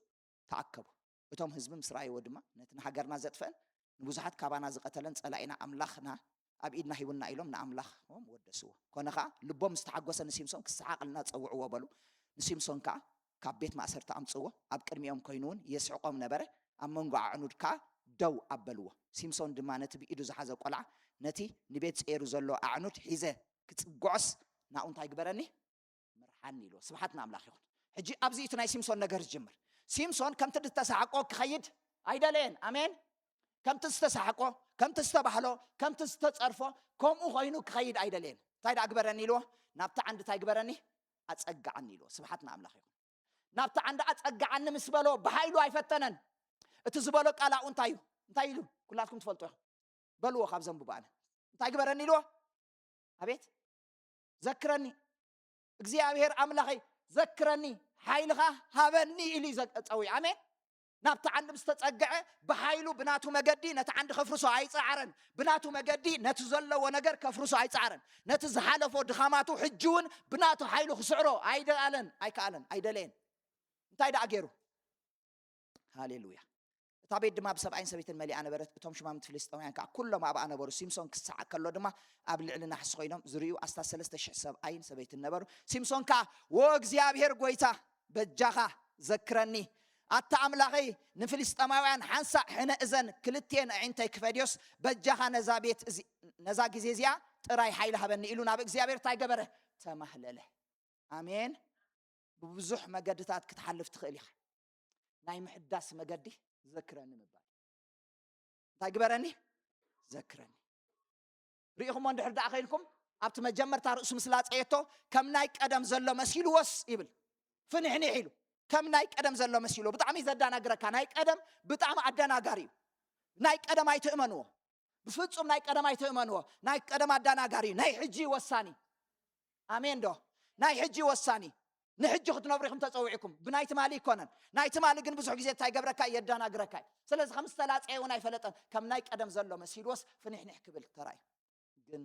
ተኣከቡ። እቶም ህዝቢ ምስ ረኣይዎ ድማ ነቲ ንሃገርና ዘጥፍአን ንብዙሓት ካባና ዝቐተለን ጸላኢና ኣምላኽና ኣብ ኢድና ሂቡና ኢሎም ንኣምላኾም ወደስዎ። ኮነ ኸኣ ልቦም ምስ ተሓጎሰ ንሲምሶን ክሰሓቐልና ጸውዕዎ በሉ። ንሲምሶን ከኣ ካብ ቤት ማእሰርቲ ኣምጽዎ፣ ኣብ ቅድሚኦም ኮይኑ እውን የስሕቆም ነበረ። ኣብ መንጎ ኣዕኑድ ከኣ ደው ኣበልዎ። ሲምሶን ድማ ነቲ ብኢዱ ዝሓዘ ቆልዓ፣ ነቲ ንቤት ጸይሩ ዘሎ ኣዕኑድ ሒዘ ክጽግዖስ፣ ናኡ እንታይ ግበረኒ? ምርሓኒ ኢልዎ። ስብሓት ንኣምላኽ ይኹን። ሕጂ ኣብዚ እቲ ናይ ሲምሶን ነገር ዝጅምር። ሲምሶን ከምቲ ዝተሳሕቆ ክኸይድ ኣይደለየን። ኣሜን። ከምቲ ዝተሳሕቆ፣ ከምቲ ዝተባህሎ፣ ከምቲ ዝተጸርፎ፣ ከምኡ ኮይኑ ክኸይድ ኣይደለየን። እንታይ ደኣ ግበረኒ ኢልዎ? ናብቲ ዓንዲ እንታይ ግበረኒ? ኣጸግዓኒ ኢልዎ። ስብሓት ንኣምላኽ ይኹን። ናብቲ ዓንዲ ኣጸግዓኒ ምስ በሎ ብሓይሉ ኣይፈተነን። እቲ ዝበሎ ቃል ኣብኡ እንታይ እዩ? እንታይ ኢሉ? ኩላትኩም ትፈልጡ ኢኹም። በልዎ ካብ ዘንብቡ ኣነ። እንታይ ግበረኒ ኢልዎ? ኣቤት። ዘክረኒ። እግዚኣብሔር ኣምላኸይ ዘክረኒ፣ ሓይልኻ ሃበኒ ኢሉ እዩ ዘ-፣ ጸዊዑ። ኣሜን። ናብቲ ዓንዲ ምስ ተጸግዐ ብሓይሉ ብናቱ መገዲ ነቲ ዓንዲ ከፍርሶ ኣይጸዓረን። ብናቱ መገዲ ነቲ ዘለዎ ነገር ከፍርሶ ኣይጸዓረን። ነቲ ዝሓለፎ ድኻማቱ ሕጂ እውን ብናቱ ሓይሉ ክስዕሮ ኣይደኣለን፣ ኣይከኣለን፣ ኣይደለየን። እንታይ ደኣ ገይሩ? ሃሌሉያ። እታ ቤት ድማ ብሰብኣይን ሰበይትን መሊኣ ነበረት። እቶም ሹማምንቲ ፍልስጤማውያን ከኣ ኩሎም ኣብኣ ነበሩ። ሲምሶን ክሰዓር ከሎ ድማ ኣብ ልዕሊ ናሕሲ ኮይኖም ዝርእዩ ኣስታት ሰለስተ ሽሕ ሰብኣይን ሰበይትን ነበሩ። ሲምሶን ከኣ፣ "ዎ እግዚኣብሔር ጐይታ፣ በጃኻ ዘክረኒ። ኣታ ኣምላኸይ፣ ንፍልስጤማውያን ሓንሳእ ሕነ እዘን ክልቴን ኣዒንተይ ክፈድዮስ፣ በጃኻ ነዛ ቤት እዚ-፣ ነዛ ግዜ እዚኣ ጥራይ ሓይሊ ሃበኒ" ኢሉ ናብ እግዚኣብሔር እንታይ ገበረ? ተማህለለ። ኣሜን። ብብዙሕ መገድታት ክትሓልፍ ትኽእል ኢኻ። ናይ ምሕዳስ መገዲ ዘክረኒ ምባል። እንታይ ግበረኒ? ዘክረኒ። ርኢኹሞ እንድሕር ደኣ ኸይልኩም፣ ኣብቲ መጀመርታ ርእሱ ምስ ላጸየቶ፣ ከም ናይ ቀደም ዘሎ መሲልዎስ ይብል። ፍንሕኒሕ ኢሉ። ከም ናይ ቀደም ዘሎ መሲልዎ። ብጣዕሚ ዘደናግረካ። ናይ ቀደም ብጣዕሚ ኣደናጋሪ እዩ። ናይ ቀደም ኣይትእመንዎ። ብፍጹም ናይ ቀደም ኣይትእመንዎ። ናይ ቀደም ኣደናጋሪ እዩ። ናይ ሕጂ ወሳኒ። ኣሜን ዶ? ናይ ሕጂ ወሳኒ። ንሕጂ ክትነብሩ ኢኹም ተጸዊዕኩም። ብናይ ትማሊ ኣይኮነን። ናይ ትማሊ ግን ብዙሕ ግዜ እንታይ ገብረካ? የደናግረካ እዩ። ስለዚ ከም ዝተላጸየ እውን ኣይፈለጠን። ከም ናይ ቀደም ዘሎ መሲልዎስ ፍንሕንሕ ክብል ተራእዩ። ግን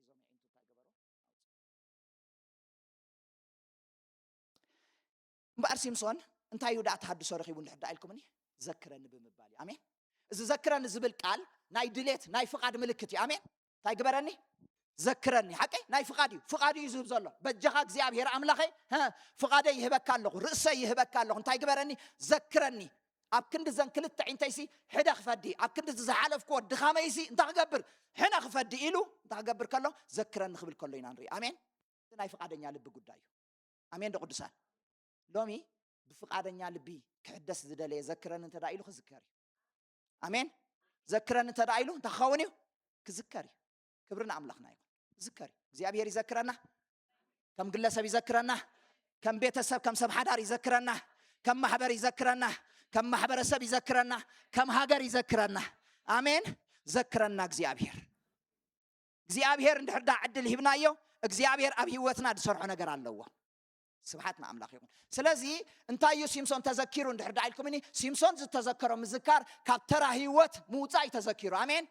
እዞም ኣዒንቱ እንታይ ገበሩ? እምበኣር ሲምሶን እንታይ እዩ ደኣ ተሃድሶ ረኺቡ እንድሕር ደኣ ኢልኩምኒ? ዘክረኒ ብምባል እዩ። ኣሜን። እዚ ዘክረኒ ዝብል ቃል ናይ ድሌት፣ ናይ ፍቓድ ምልክት እዩ። ኣሜን። እንታይ ግበረኒ? ዘክረኒ። ሓቀይ ናይ ፍቓድ እዩ። ፍቓድ እዩ ዝህብ ዘሎ። በጃኻ እግዚኣብሔር ኣምላኸይ፣ ሀ፣ ፍቓደይ ይህበካ ኣለኹ፣ ርእሰይ ይህበካ ኣለኹ። እንታይ ግበረኒ? ዘክረኒ። ኣብ ክንዲ ዘን ክልተ ዒንተይሲ ሕደ ክፈዲ፣ ኣብ ክንዲ ዝሓለፍክዎ ድኻመይሲ እንታይ ክገብር? ሕነ ክፈዲ ኢሉ እንታይ ክገብር ከሎ? ዘክረኒ ክብል ከሎ ኢና ንርኢ። ኣሜን። እቲ ናይ ፍቓደኛ ልቢ ጉዳይ እዩ። ኣሜን ዶ ቅዱሳን? ሎሚ ብፍቓደኛ ልቢ ክሕደስ ዝደለየ ዘክረኒ እንተ ደኣ ኢሉ ክዝከር እዩ። ኣሜን። ዘክረኒ እንተ ደኣ ኢሉ እንታይ ክኸውን እዩ? ክዝከር እዩ። ክብሪ ንኣምላኽና ይኹን። ክዝከር እዩ። እግዚኣብሔር ይዘክረና፣ ከም ግለሰብ ይዘክረና፣ ከም ቤተሰብ፣ ከም ሰብ ሓዳር ይዘክረና፣ ከም ማሕበር ይዘክረና፣ ከም ማሕበረሰብ ይዘክረና፣ ከም ሃገር ይዘክረና። ኣሜን። ዘክረና እግዚኣብሔር። እግዚኣብሔር እንድሕር ደኣ ዕድል ሂብናዮ፣ እግዚኣብሔር ኣብ ህይወትና ዝሰርሖ ነገር ኣለዎ። ስብሓት ንኣምላኽ ይኹን። ስለዚ እንታይ እዩ ሲምሶን ተዘኪሩ እንድሕር ደኣ ኢልኩምኒ፣ ሲምሶን ዝተዘከሮ ምዝካር ካብ ተራ ህይወት ምውጻእ እዩ ተዘኪሩ። ኣሜን።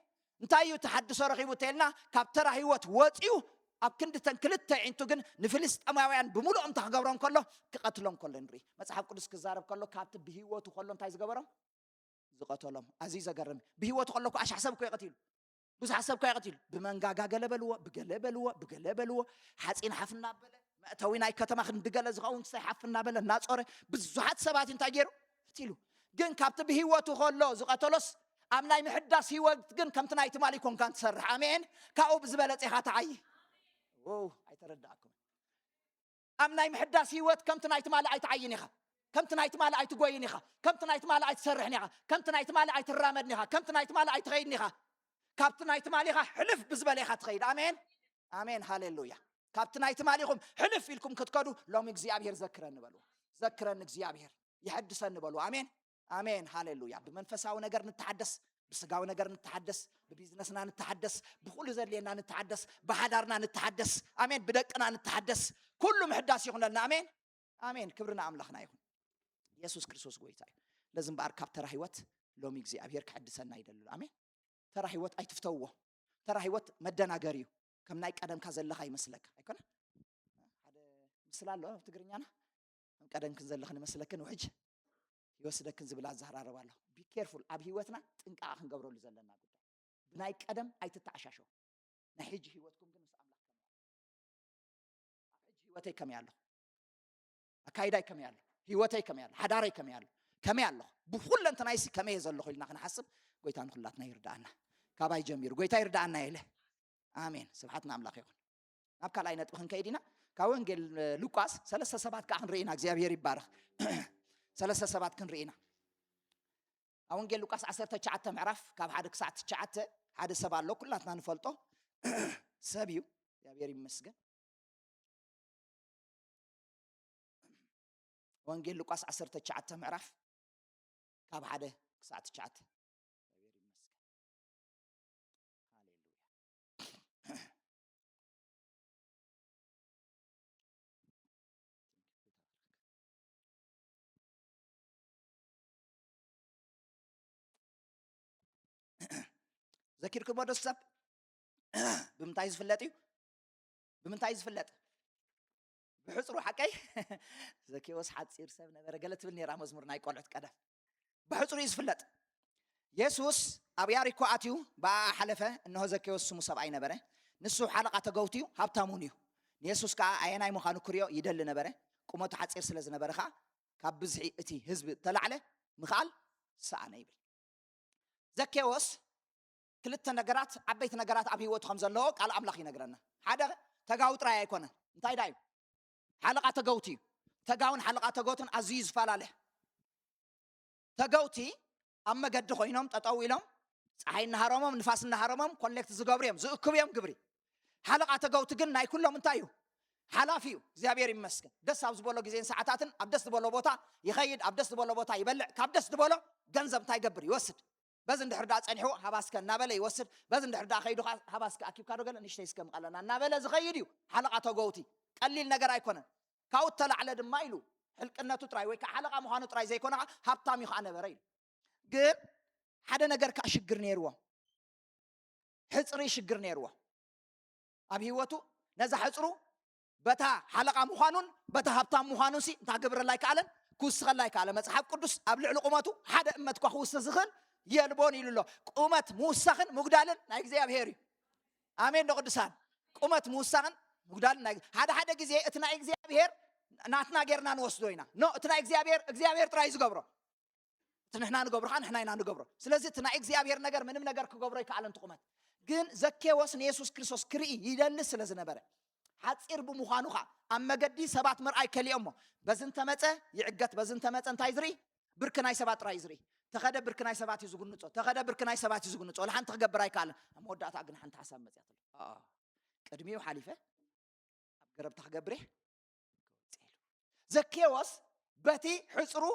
እንታይ እዩ ተሓድሶ ረኺቡ እንተኢልና፣ ካብ ተራ ህይወት ወጺኡ ኣብ ክንዲ ተን ክልተ ዒንቱ ግን ንፍልስጤማውያን ብምሉኦም እንታይ ክገብሮም ከሎ፣ ክቐትሎም ከሎ ንርኢ። መጽሓፍ ቅዱስ ክዛረብ ከሎ ካብቲ ብህይወቱ ከሎ እንታይ ዝገበሮም? ዝቐተሎም። ኣዝዩ ዘገርም። ብህይወቱ ከሎ እኮ ኣሽሓት ሰብ እኮ ይቐትሉ። ብዙሓት ሰብ እኮ ይቐትሉ። ብመንጋጋ ገለ በልዎ፣ ብገለ በልዎ፣ ብገለ በልዎ። ሓጺን ሓፍ እናበለ፣ መእተዊ ናይ ከተማ ክንዲ ገለ ዝኸውን ክሳይ ሓፍ እናበለ፣ እናጾረ፣ ብዙሓት ሰባት እንታይ ገይሩ? ቀቲሉ። ግን ካብቲ ብህይወቱ ከሎ ዝቐተሎስ፣ ኣብ ናይ ምሕዳስ ህይወት ግን ከምቲ ናይ ትማሊ ኮንካ ትሰርሕ። ኣሜን። ካብኡ ብዝበለጸ ኢኻ ትዓዪ። ዎው፣ ኣይተረዳእኩምን። ኣብ ናይ ምሕዳስ ህይወት ከምቲ ናይ ትማሊ ኣይትዓይን ኢኻ። ከምቲ ናይ ትማሊ ኣይትጎይን ኢኻ። ከምቲ ናይ ትማሊ ኣይትሰርሕን ኢኻ። ከምቲ ናይ ትማሊ ኣይትራመድን ኢኻ። ከምቲ ናይ ትማሊ ኣይትኸይድን ኢኻ። ካብቲ ናይ ትማሊ ኢኻ ሕልፍ ብዝበለ ኢኻ ትኸይድ። ኣሜን፣ ኣሜን፣ ሃሌሉያ። ካብቲ ናይ ትማሊኹም ሕልፍ ኢልኩም ክትከዱ ሎሚ እግዚኣብሔር ዘክረኒ በሉ። ዘክረኒ እግዚኣብሔር፣ የሐድሰኒ በሉ። ኣሜን፣ ኣሜን፣ ሃሌሉያ። ብመንፈሳዊ ነገር ንተሓደስ፣ ብስጋዊ ነገር ንተሓደስ፣ ብቢዝነስና ንተሓደስ፣ ብኹሉ ዘድልየና ንተሓደስ፣ ብሓዳርና ንተሓደስ። ኣሜን። ብደቅና ንተሓደስ። ኩሉ ምሕዳስ ይኹነልና። ኣሜን፣ ኣሜን። ክብሪ ንኣምላኽና ይኹን። የሱስ ክርስቶስ ጎይታ እዩ። ለዚ እምበኣር ካብ ተራ ህይወት ሎሚ እግዚኣብሔር ክሕድሰና ይደሊ ኣሎ። ኣሜን። ተራ ህይወት ኣይትፍተውዎ። ተራ ህይወት መደናገሪ እዩ። ከም ናይ ቀደምካ ዘለኻ ይመስለካ። ኣይኮነ? ሓደ ምስላ ኣሎ ኣብ ትግርኛና። ከም ቀደምክን ዘለኽን ይመስለክን ውሕጅ ይወስደክን ዝብል ኣዘራርባ ኣሎ። ቢ ኬርፉል፣ ኣብ ህይወትና ጥንቃቐ ክንገብረሉ ዘለና ጉዳይ። ብናይ ቀደም ኣይትተዓሻሸው። ናይ ሕጂ ህይወትኩም ግን ምስ ኣምላኽ ከመይ ኣሎ? ኣብ ሕጂ ህይወተይ ከመይ ኣሎ? ኣካይዳይ ከመይ ኣሎ? ህይወተይ ከመይ ኣሎ? ሓዳረይ ከመይ ኣሎ? ከመይ ኣለኹ? ብኹለንተናይሲ ከመይ እየ ዘለኹ ኢልና ክንሓስብ ጎይታ ንኹላትና ይርዳኣና። ካባይ ጀሚሩ ጎይታ ይርዳኣና። ኢለ ኣሜን። ስብሓት ንኣምላኽ ይኹን። ናብ ካልኣይ ነጥቢ ክንከይድ ኢና። ካብ ወንጌል ሉቃስ ሰለስተ ሰባት ከዓ ክንርኢ ኢና። እግዚኣብሔር ይባረኽ። ሰለስተ ሰባት ክንርኢ ኢና። ኣብ ወንጌል ሉቃስ ዓሰርተ ትሽዓተ ምዕራፍ ካብ ሓደ ክሳዕ ትሽዓተ ሓደ ሰብ ኣሎ፣ ኩላትና ንፈልጦ ሰብ እዩ። እግዚኣብሔር ይመስገን። ወንጌል ሉቃስ ዓሰርተ ትሽዓተ ምዕራፍ ካብ ሓደ ክሳዕ ትሽዓተ። ዘኪርክሞ ዶ ሰብ? ብምንታይ ዝፍለጥ እዩ? ብምንታይ ዝፍለጥ? ብሕፅሩ ሓቀይ። ዘኬዎስ ሓፂር ሰብ ነበረ ገለ ትብል ነራ መዝሙር ናይ ቆልዑት ቀደም። ብሕፅሩ እዩ ዝፍለጥ። የሱስ ኣብ ያሪኮ ኣትዩ ብኣ ሓለፈ። እንሆ ዘኬዎስ ስሙ ሰብኣይ ነበረ። ንሱ ሓለቓ ተገውቲ እዩ፣ ሃብታም እውን እዩ። ንየሱስ ከዓ ኣየናይ ምዃኑ ክሪኦ ይደሊ ነበረ። ቁመቱ ሓፂር ስለ ዝነበረ ከዓ ካብ ብዝሒ እቲ ህዝቢ ተላዕለ ምኽኣል ሰኣነ ይብል። ዘኬዎስ ክልተ ነገራት፣ ዓበይቲ ነገራት ኣብ ህይወቱ ከም ዘለዎ ቃል ኣምላኽ ይነግረና። ሓደ ተጋዊ ጥራይ ኣይኮነን። እንታይ ዳ እዩ? ሓለቓ ተገውቲ እዩ። ተጋውን ሓለቓ ተገውትን ኣዝዩ ዝፈላለ። ተገውቲ ኣብ መገዲ ኮይኖም ጠጠው ኢሎም ፀሓይ እናሃረሞም ንፋስ እናሃረሞም ኮሌክት ዝገብሩ እዮም፣ ዝእክቡ እዮም ግብሪ። ሓለቓ ተገውቲ ግን ናይ ኩሎም እንታይ እዩ? ሓላፊ እዩ። እግዚኣብሔር ይመስገን። ደስ ኣብ ዝበሎ ግዜን ሰዓታትን ኣብ ደስ ዝበሎ ቦታ ይኸይድ፣ ኣብ ደስ ዝበሎ ቦታ ይበልዕ። ካብ ደስ ዝበሎ ገንዘብ እንታይ ይገብር? ይወስድ። በዚ እንድሕር ደኣ ጸኒሑ ሃባስከ እናበለ ይወስድ። በዚ እንድሕር ደኣ ከይዱ ከኣ ሃባስከ ኣኪብካ ዶ ገለ ንእሽተይ እስከ ምቐለና እናበለ ዝኸይድ እዩ። ሓለቓ ተገውቲ ቀሊል ነገር ኣይኮነን። ካብኡ እተላዕለ ድማ ኢሉ ሕልቅነቱ ጥራይ ወይ ከዓ ሓለቓ ምዃኑ ጥራይ ዘይኮነ ከዓ ሃብታም እዩ ከዓ ነበረ ኢሉ። ግን ሓደ ነገር ከዓ ሽግር ነይርዎ። ሕፅሪ ሽግር ነይርዎ ኣብ ህይወቱ። ነዛ ሕፅሩ በታ ሓለቓ ምዃኑን በታ ሃብታም ምዃኑን ሲ እንታይ ክገብረላ ኣይከኣለን? ክውስኸላ ኣይከኣለ። መፅሓፍ ቅዱስ ኣብ ልዕሊ ቁመቱ ሓደ እመት እኳ ክውስኽ ዝኽእል የልቦን ኢሉ ኣሎ። ቁመት ምውሳኽን ምጉዳልን ናይ እግዚኣብሔር እዩ። ኣሜን ዶ ቅዱሳን? ቁመት ምውሳኽን ምጉዳልን ናይ ሓደ ሓደ ግዜ እቲ ናይ እግዚኣብሔር ናትና ጌርና ንወስዶ ኢና። ኖ፣ እቲ ናይ እግዚኣብሔር እግዚኣብሔር ጥራይ እዩ ዝገብሮ። እቲ ንሕና ንገብሮ ከዓ ንሕና ኢና ንገብሮ። ስለዚ እቲ ናይ እግዚኣብሔር ነገር ምንም ነገር ክገብሮ ኣይከኣለን። እቲ ቁመት ግን ዘኬዎስ ንየሱስ ክርስቶስ ክርኢ ይደሊ ስለ ዝነበረ ሓፂር ብምዃኑ ከዓ ኣብ መገዲ ሰባት ምርኣይ ከሊኦሞ። በዚ እንተመፀ ይዕገት፣ በዚ እንተመፀ እንታይ ዝርኢ? ብርኪ ናይ ሰባት ጥራይ እዩ ዝርኢ። ተኸደ ብርኪ ናይ ሰባት እዩ ዝጉንፆ፣ ተኸደ ብርኪ ናይ ሰባት እዩ ዝጉንፆ። ወላ ሓንቲ ክገብር ኣይከኣለን። ኣብ መወዳእታ ግን ሓንቲ ሓሳብ መፅያትሉ። ኣኣ፣ ቅድሚኡ ሓሊፈ ኣብ ገረብታ ክገብር እየ። ዘኬዎስ በቲ ሕፅሩ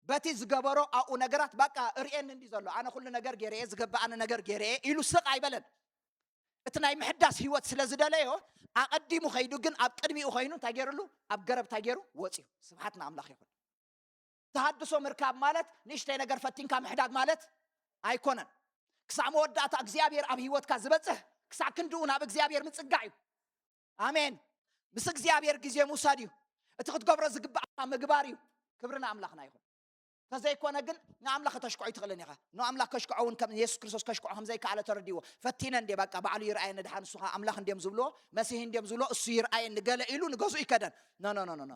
በቲ ዝገበሮ ኣብኡ ነገራት በቃ እርእየኒ እንዲ ዘሎ ኣነ ኩሉ ነገር ገይረ እየ፣ ዝገበኣኒ ነገር ገይረ እየ ኢሉ ስቕ ኣይበለን። እቲ ናይ ምሕዳስ ህይወት ስለ ዝደለዮ ኣቐዲሙ ከይዱ ግን ኣብ ቅድሚኡ ኮይኑ እንታይ ገይሩሉ? ኣብ ገረብ እንታይ ገይሩ? ወፅዩ። ስብሓት ንኣምላኽ ይኹን። ተሃድሶ ምርካብ ማለት ንእሽተይ ነገር ፈቲንካ ምሕዳግ ማለት ኣይኮነን። ክሳዕ መወዳእታ እግዚኣብሔር ኣብ ህይወትካ ዝበፅሕ ክሳዕ ክንድኡ ናብ እግዚኣብሔር ምፅጋዕ እዩ። ኣሜን። ምስ እግዚኣብሔር ግዜ ምውሳድ እዩ። እቲ ክትገብሮ ዝግባኣካ ምግባር እዩ። ክብሪ ንኣምላኽና ይኹን። ተዘይኮነ ግን ንኣምላኽ ከተሽክዖ ይትኽእልን ኢኻ። ንኣምላኽ ከሽክዖ እውን ከም የሱስ ክርስቶስ ከሽክዖ ከም ዘይከኣለ ተረዲእዎ። ፈቲነ እንዴ በቃ ባዕሉ ይርኣየኒ ድሓን ንሱ ኸዓ ኣምላኽ እንድዮም ዝብልዎ መሲህ እንድዮም ዝብልዎ እሱ ይርኣየኒ ገለ ኢሉ ንገዝኡ ይከደን። ኖ ኖ ኖ ኖ ኖ።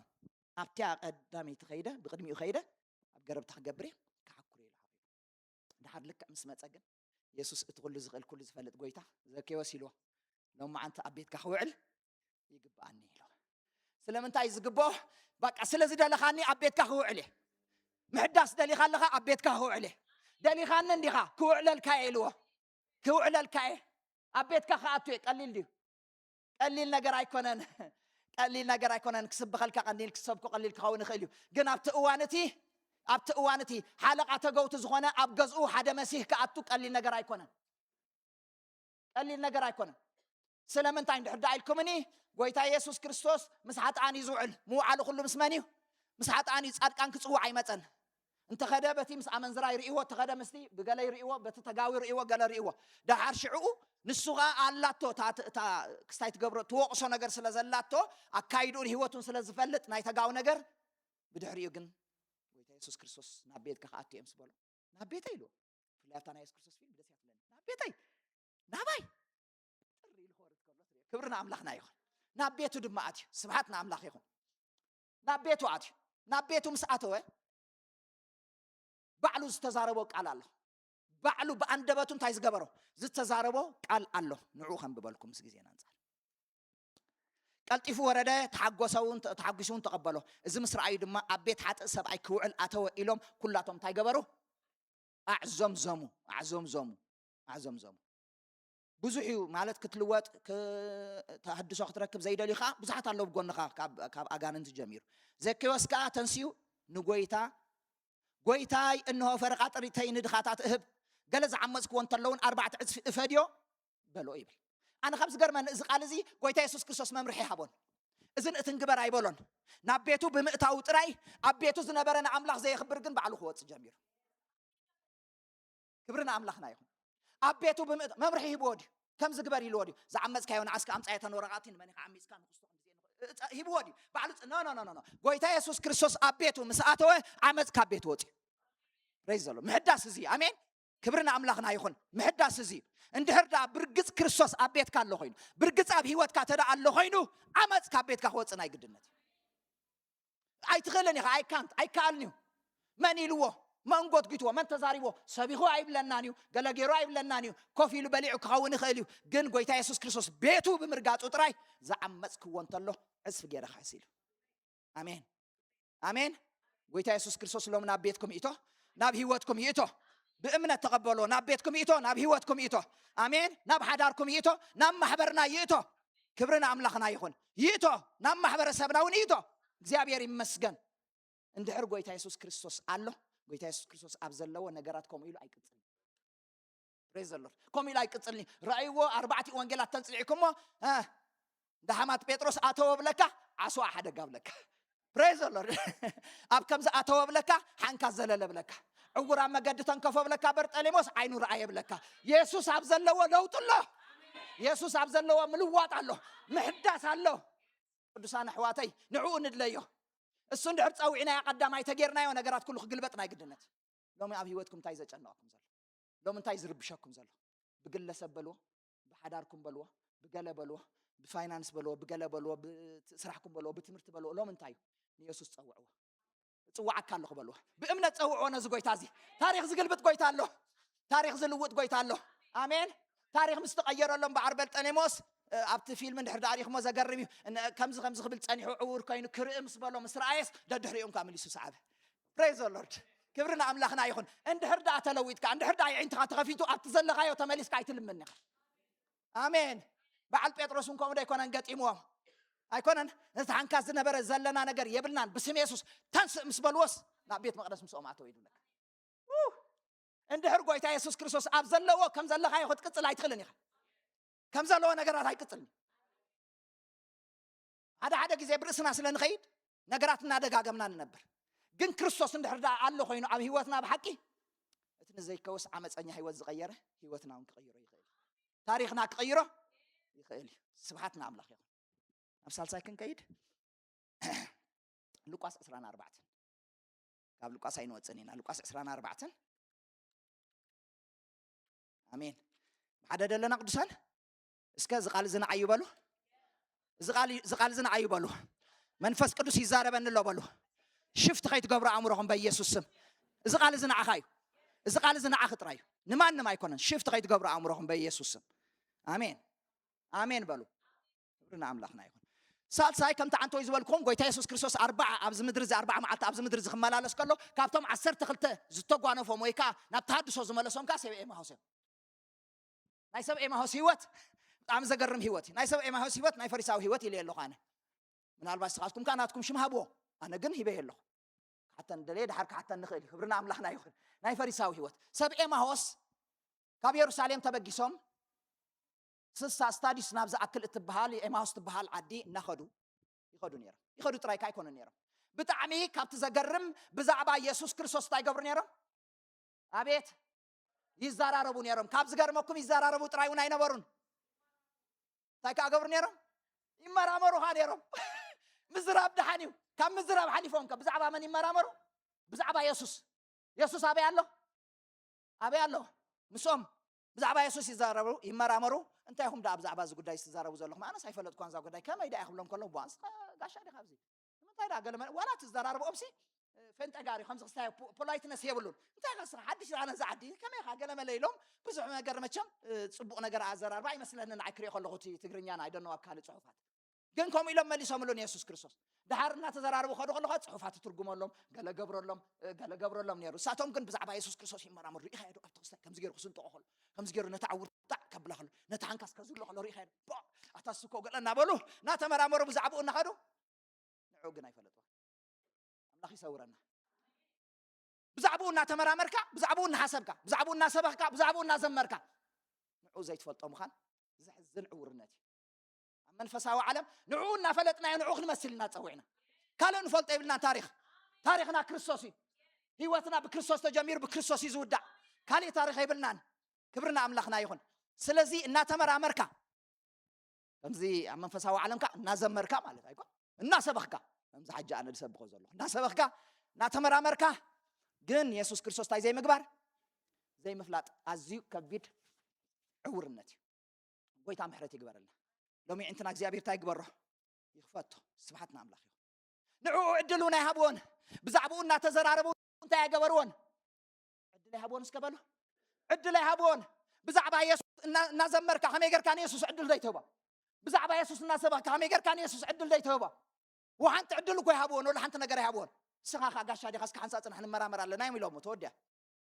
ኣብቲያ ቀዳመይቲ ኸይደ ብቕድሚኡ ኸይደ ኣብ ገረብታ ክገብር እየ ክሓኩር እየ ኢሉ ሓቢሩ። ድሓር ልክዕ ምስ መጸ ግን የሱስ እቲ ኩሉ ዝኽእል ኩሉ ዝፈልጥ ጎይታ ዘኬዎስ ኢልዎ ሎማዓንቲ ኣብ ቤትካ ክውዕል ይግብኣኒ ኢሉ። ስለምንታይ ዝግብኦ? በቃ ስለ ዝደለኻኒ ኣብ ቤትካ ክውዕል እየ። ምሕዳስ ደሊኻ ኣለኻ ኣብ ቤትካ ክውዕል እየ። ደሊኻኒ እንዲኻ ክውዕለልካ እየ ኢልዎ። ክውዕለልካ እየ። ኣብ ቤትካ ክኣቱ እየ። ቀሊል ድዩ? ቀሊል ነገር ኣይኮነን። ቀሊል ነገር ኣይኮነን። ክስብኸልካ ቀሊል ክሰብኮ ቀሊል ክኸውን ይኽእል እዩ። ግን ኣብቲ እዋን እቲ ኣብቲ እዋን እቲ ሓለቓ ተገውቲ ዝኾነ ኣብ ገዝኡ ሓደ መሲህ ክኣቱ ቀሊል ነገር ኣይኮነን። ቀሊል ነገር ኣይኮነን። ስለምንታይ እንድሕር ደኣ ኢልኩምኒ ጎይታ የሱስ ክርስቶስ ምስ ሓጥኣን እዩ ዝውዕል። ምውዓሉ ኩሉ ምስ መን እዩ? ምስ ሓጥኣን እዩ። ጻድቃን ክጽውዕ ኣይመጸን። እንተኸደ በቲ ምስ ኣመንዝራ ይርእይዎ፣ እንተኸደ ምስቲ ብገለ ይርእይዎ፣ በቲ ተጋዊ ይርእይዎ፣ ገለ ይርእይዎ። ደሓር ሽዕኡ ንሱ ኸኣ ኣላቶ እታ ክስታይ ትገብሮ ትወቕሶ ነገር ስለ ዘላቶ ኣካይድኡን ህይወቱን ስለ ዝፈልጥ ናይ ተጋዊ ነገር ብድሕሪኡ ግን ጎይታ የሱስ ክርስቶስ ናብ ቤትካ ክኣቱ እየ ምስ በሎ ናብ ቤተይ ኢልዎ። ብፍላይ ኣብታ ናይ የሱስ ክርስቶስ ፊልም ደስ እያ ትብለኒ። ናብ ቤተይ ናባይ ጥሪ ኢሉ ክወርድ ከሎ ትሪኦ። ክብሪ ንኣምላኽና ይኹን። ናብ ቤቱ ድማ ኣትዩ። ስብሓት ንኣምላኽ ይኹን። ናብ ቤቱ ኣትዩ። ናብ ቤቱ ምስ ኣተወ ባዕሉ ዝተዛረቦ ቃል ኣሎ። ባዕሉ ብኣንደበቱ እንታይ ዝገበሮ ዝተዛረቦ ቃል ኣሎ። ንዑ ከንብበልኩም ምስ ግዜና ኣንጻር። ቀልጢፉ ወረደ፣ ተሓጎሰ እውን ተሓጒሱ እውን ተቐበሎ። እዚ ምስ ረኣዩ ድማ ኣብ ቤት ሓጥእ ሰብኣይ ክውዕል ኣተወ ኢሎም ኩላቶም እንታይ ገበሩ? ኣዕዘምዘሙ ኣዕዘምዘሙ ኣዕዘምዘሙ። ብዙሕ እዩ ማለት ክትልወጥ ተሃድሶ ክትረክብ ዘይደልዩ ከዓ ብዙሓት ኣለዉ ብጎንኻ፣ ካብ ኣጋንንቲ ጀሚሩ። ዘኬዎስ ከዓ ተንስኡ ንጎይታ፣ ጎይታይ እንሆ ፈረቓ ጥሪተይ ንድኻታት እህብ፣ ገለ ዝዓመፅክዎ እንተለውን ኣርባዕተ ዕፅፊ እፈድዮ በሎ ይብል። ኣነ ካብ ዝገርመኒ እዚ ቃል እዚ ጎይታ የሱስ ክርስቶስ መምርሒ ይሃቦን እዝን እትን ግበር ኣይበሎን። ናብ ቤቱ ብምእታው ጥራይ ኣብ ቤቱ ዝነበረ ንኣምላኽ ዘየኽብር ግን ባዕሉ ክወፅእ ጀሚሩ። ክብሪ ንኣምላኽና ይኹን። ኣብ ቤቱ ብምእት መምርሒ ሂብዎ ድዩ? ከም ዝግበር ኢልዎ ድዩ? ዝዓመፅካዮ ንዓስካ ኣምፃ የተን ወረቓቲ ንመን ኢኻ ዓሚፅካ ንክስቶ ሂብዎ ድዩ? ባዕሉ ኖ ኖ ኖ ኖ። ጎይታ የሱስ ክርስቶስ ኣብ ቤቱ ምስ ኣተወ ዓመፅ ካብ ቤት ወፅዩ። ፕሬዝ ዘሎ ምሕዳስ እዚ ኣሜን። ክብሪ ንኣምላኽና ይኹን። ምሕዳስ እዚ እንድሕር ደኣ ብርግፅ ክርስቶስ ኣብ ቤትካ ኣሎ ኮይኑ፣ ብርግፅ ኣብ ህይወትካ ተደኣ ኣሎ ኮይኑ፣ ዓመፅ ካብ ቤትካ ክወፅእ ናይ ግድነት እዩ። ኣይትኽእልን ኢኻ። ኣይካንት ኣይከኣልን እዩ። መን ኢልዎ? መን ጎትጉትዎ? መን ተዛሪብዎ? ሰብ ኢኹ ኣይብለናን እዩ። ገለ ገይሩ ኣይብለናን እዩ። ኮፍ ኢሉ በሊዑ ክኸውን ይኽእል እዩ። ግን ጎይታ የሱስ ክርስቶስ ቤቱ ብምርጋፁ ጥራይ ዝዓመፅክዎ እንተሎ ዕፅፊ ገይረ ክሕስ ኢሉ። ኣሜን ኣሜን። ጎይታ የሱስ ክርስቶስ ሎም ናብ ቤትኩም ይእቶ፣ ናብ ህይወትኩም ይእቶ። ብእምነት ተቐበሎ። ናብ ቤትኩም ይእቶ፣ ናብ ህይወትኩም ይእቶ። ኣሜን። ናብ ሓዳርኩም ይእቶ፣ ናብ ማሕበርና ይእቶ። ክብሪ ንኣምላኽና ይኹን። ይእቶ፣ ናብ ማሕበረሰብና እውን ይእቶ። እግዚኣብሔር ይመስገን። እንድሕር ጎይታ የሱስ ክርስቶስ ኣሎ፣ ጎይታ የሱስ ክርስቶስ ኣብ ዘለዎ ነገራት ከምኡ ኢሉ ኣይቅፅልን። ፕሬዝ ዘሎድ ከምኡ ኢሉ ኣይቅፅልን። ረኣይዎ፣ ኣርባዕቲ ወንጌላት ተንፅሊዕኩሞ፣ እ፣ ደሃማት ጴጥሮስ ኣተወ ብለካ፣ ዓስዋ ሓደጋ ብለካ። ፕሬዝ ዘሎድ ኣብ ከምዚ ኣተወ ብለካ፣ ሓንካ ዘለለ ብለካ። ዕውር ኣብ መገዲ ተንከፎ ብለካ፣ በርጠሌሞስ ዓይኑ ረኣየ ብለካ። የሱስ ኣብ ዘለዎ ለውጢ ኣሎ። የሱስ ኣብ ዘለዎ ምልዋጥ ኣሎ። ምሕዳስ ኣሎ። ቅዱሳን ኣሕዋተይ ንዕኡ ንድለዮ። እሱ እንድሕር ጸዊዕናዮ ቀዳማይ ተጌርናዮ ነገራት ኩሉ ክግልበጥ ናይ ግድነት። ሎሚ ኣብ ህይወትኩም እንታይ ዘጨንቐኩም ዘሎ? ሎም እንታይ ዝርብሸኩም ዘሎ? ብግለሰብ በልዎ፣ ብሓዳርኩም በልዎ፣ ብገለ በልዎ፣ ብፋይናንስ በልዎ፣ ብገለ በልዎ፣ ብስራሕኩም በልዎ፣ ብትምህርቲ በልዎ። ሎም እንታይ እዩ? ንየሱስ ጸውዕዎ። እጽውዓካ ኣለኹ በልዎ። ብእምነት ጸውዕዎ ነዚ ጎይታ እዚ። ታሪኽ ዝግልብጥ ጎይታ ኣሎ። ታሪኽ ዝልውጥ ጎይታ ኣሎ። ኣሜን። ታሪኽ ምስ ተቐየረሎም በዓል በርጠሌሞስ፣ እ፣ ኣብቲ ፊልም እንድሕር ደኣ ሪእኹሞ ዘገርም እዩ። እነ-፣ ከምዚ ከምዚ ክብል ጸኒሑ ዕውር ኮይኑ ክርኢ ምስ በሎ ምስ ረኣየስ ደድሕሪኡ እንኳ መሊሱ ሰዓበ። ፕሬዝ ዘ ሎርድ። ክብሪ ንኣምላኽና ይኹን። እንድሕር ደኣ ተለዊጥካ፣ እንድሕር ደኣ የዒንትኻ ተኸፊቱ ኣብቲ ዘለኻዮ ተመሊስካ ኣይትልምን ኢኻ። ኣሜን። በዓል ጴጥሮስ እውን ከምኡ ዶ ኣይኮነን ገጢምዎም? ኣይኮነን። ነቲ ሓንካስ ዝነበረ ዘለና ነገር የብልናን፣ ብስም የሱስ ተንስእ ምስ በልዎስ ናብ ቤት መቕደስ ምስኦም ኣተው ይብለካ። ው! እንድሕር ጎይታ የሱስ ክርስቶስ ኣብ ዘለዎ ከም ዘለኻዮ ክትቅጽል ኣይትኽእልን ኢኻ። ከም ዘለዎ ነገራት ኣይቅጽልን። ሓደ ሓደ ግዜ ብርእስና ስለ ንኸይድ ነገራት እናደጋገምና ንነብር። ግን ክርስቶስ እንድሕር ደኣ ኣሎ ኮይኑ ኣብ ህይወትና ብሓቂ፣ እቲ ንዘይከውስ ዓመፀኛ ህይወት ዝቐየረ ህይወትና እውን ክቐይሮ ይኽእል እዩ። ታሪኽና ክቐይሮ ይኽእል እዩ። ስብሓት ንኣምላኽ ይኹን። ናብ ሳልሳይ ክንከይድ ሉቃስ ዕስራን ኣርባዕተን። ካብ ሉቃስ ኣይንወፅን ኢና። ሉቃስ ዕስራን ኣርባዕተን። ኣሜን። ብሓደ ደለና ቅዱሳን? እስከ እዚ ቃል እዚ ንዓዩ በሉ። እዚ ቃል፣ እዚ ቃል እዚ ንዓዩ በሉ። መንፈስ ቅዱስ ይዛረበኒ ኣሎ በሉ። ሽፍት ከይትገብሩ ኣእምሮኹም በኢየሱስ ስም። እዚ ቃል እዚ ንዓኻ እዩ። እዚ ቃል እዚ ንዓኺ ጥራይ እዩ። ንማንም ኣይኮነን። ሽፍት ከይትገብሩ ኣእምሮኹም በኢየሱስ ስም። ኣሜን። ኣሜን በሉ። ክብሪ ንኣምላኽና ይኹን። ሳልሳይ፣ ከምቲ ዓንተወይ ዝበልኩኹም፣ ጎይታ የሱስ ክርስቶስ ኣርባዓ፣ ኣብዚ ምድሪ እዚ ኣርባዓ መዓልቲ ኣብዚ ምድሪ እዚ ክመላለስ ከሎ፣ ካብቶም ዓሰርተ ክልተ ዝተጓነፎም ወይ ከዓ ናብ ተሃድሶ ዝመለሶም ከዓ ሰብ ኤማሆስ እዮም። ናይ ሰብ ኤማሆስ ህይወት ብጣዕሚ ዘገርም ህይወት እዩ። ናይ ሰብ ኤማሆስ ህይወት ናይ ፈሪሳዊ ህይወት ኢለ ኣለኹ ኣነ። ምናልባት ንስኻትኩም ከዓ ናትኩም ሽም ሃብዎ። ኣነ ግን ሂበዮ ኣለኹ። ክሓተን ደለየ፣ ድሓር ክሓተን ንኽእል እዩ። ክብሪ ንኣምላኽና ይኹን። ናይ ፈሪሳዊ ህይወት። ሰብ ኤማሆስ ካብ የሩሳሌም ተበጊሶም ስሳ ስታዲስ ናብ ዝኣክል እትበሃል የኤማሁስ ትበሃል ዓዲ እናኸዱ ይኸዱ ነይሮም። ይኸዱ ጥራይ ከ ኣይኮኑን ነይሮም። ብጣዕሚ ካብቲ ዘገርም ብዛዕባ የሱስ ክርስቶስ እንታይ ይገብሩ ነይሮም? ኣቤት ይዘራረቡ ነይሮም። ካብ ዝገርመኩም ይዘራረቡ ጥራይ እውን ኣይነበሩን። እንታይ ከ ኣገብሩ ነይሮም? ይመራመሩ ኻ ነይሮም። ምዝራብ ደሓን እዩ። ካብ ምዝራብ ሓሊፎም ከ ብዛዕባ መን ይመራመሩ? ብዛዕባ የሱስ። የሱስ ኣበይ ኣሎ? ኣበይ ኣሎ? ምስኦም ብዛዕባ የሱስ ይዛረቡ፣ ይመራመሩ። እንታይ ኢኹም ደኣ ብዛዕባ እዚ ጉዳይ ትዛረቡ ዘለኹም? ኣነስ ኣይፈለጥኳን እዛ ጉዳይ። ከመይ ደኣ ክብሎም ከለኹ፣ "ቧ፣ ንስኻ ጋሻ ዲኻ ኣብዚ? እንታይ ደኣ ገለ መለ ዋላ እቲ ዝዘራርብኦም ሲ ፈንጠጋሪ ከምዚ ክስታይ ፖላይትነስ የብሉን። እንታይ ኢኻ ንስኻ ሓድሽ ኢኻ ነዛ ዓዲ ከመይ ኢኻ ገለ መለ ኢሎም ብዙሕ ነገር መቸም ጽቡቕ ነገር ኣዘራርባ ኣይመስለንን። ንዓይ ክሪኦ ከለኹ እቲ ትግርኛ ናይ ደኖ ኣብ ካልእ ጽሑፋት ግን ከምኡ ኢሎም መሊሶምሉ ንየሱስ ክርስቶስ። ድሓር እናተዘራረቡ ከዱ ከለኻ ጽሑፋት ትርጉመሎም፣ ገለ ገብረሎም፣ ገለ ገብረሎም ነይሩ። ንሳቶም ግን ብዛዕባ የሱስ ክርስቶስ ይመራመሩ። ርኢኻ ዶ ኣብቲ ክስታይ ከምዚ ገይሩ ክስንጥቆ ከሎ፣ ከምዚ ገይሩ ነቲ ዓውር ጣዕ ከብላ ከሎ፣ ነቲ ሓንካስ ከዝሎ ከሎ ርኢኻ ዶ? ኣታ ስኮ ገለ እናበሉ እናተመራመሩ ብዛዕባኡ እናኸዱ ንዑ ግን ኣይፈለጥዋ። ኣምላኽ ይሰውረና። ብዛዕባኡ እናተመራመርካ፣ ብዛዕባኡ እናሓሰብካ፣ ብዛዕባኡ እናሰበኽካ፣ ብዛዕባኡ እናዘመርካ ንዑ ዘይትፈልጦ ምዃን ዘሕዝን ዕውርነት እዩ። ኣብ መንፈሳዊ ዓለም ንዑ እናፈለጥናዮ ንዑ ክንመስል ኢና ጸዊዕና። ካልእ ንፈልጦ የብልናን። ታሪኽ ታሪኽና ክርስቶስ እዩ። ህይወትና ብክርስቶስ ተጀሚሩ ብክርስቶስ እዩ ዝውዳእ። ካልእ ታሪኽ የብልናን። ክብርና ኣምላኽና ይኹን። ስለዚ እናተመራመርካ ከምዚ ኣብ መንፈሳዊ ዓለምካ እናዘመርካ ማለት ኣይኮን እናሰበኽካ ከምዚ ሓጂ ኣነ ዝሰብኾ ዘለኹ እናሰበኽካ እናተመራመርካ ግን የሱስ ክርስቶስ እንታይ ዘይምግባር ዘይምፍላጥ ኣዝዩ ከቢድ ዕውርነት እዩ። ጎይታ ምሕረት ይግበረልና። ሎሚ ዕንትና እግዚኣብሔር እንታይ ይግበሮ ይኽፈቶ። ስብሓት ንኣምላኽ ይኹን። ንዕኡ ዕድል እውን ኣይሃብዎን። ብዛዕባኡ እናተዘራረቡ እንታይ ኣይገበርዎን። ዕድል ኣይሃብዎን እስከ በሉ። ዕድል ኣይሃብዎን። ብዛዕባ የሱስ እናዘመርካ ከመይ ጌርካ ንየሱስ ዕድል ዘይትህቦ? ብዛዕባ የሱስ እናሰበኽካ ከመይ ጌርካ ንየሱስ ዕድል ዘይትህቦ? ወሓንቲ ዕድል እኮ ይሃብዎን ወላ ሓንቲ ነገር ኣይሃብዎን። ንስኻ ኸዓ ጋሻ ዲኻ እስከ ሓንሳእ ጽናሕ ንመራመር ኣለና እዮም ኢሎሞ ተወዲኣ።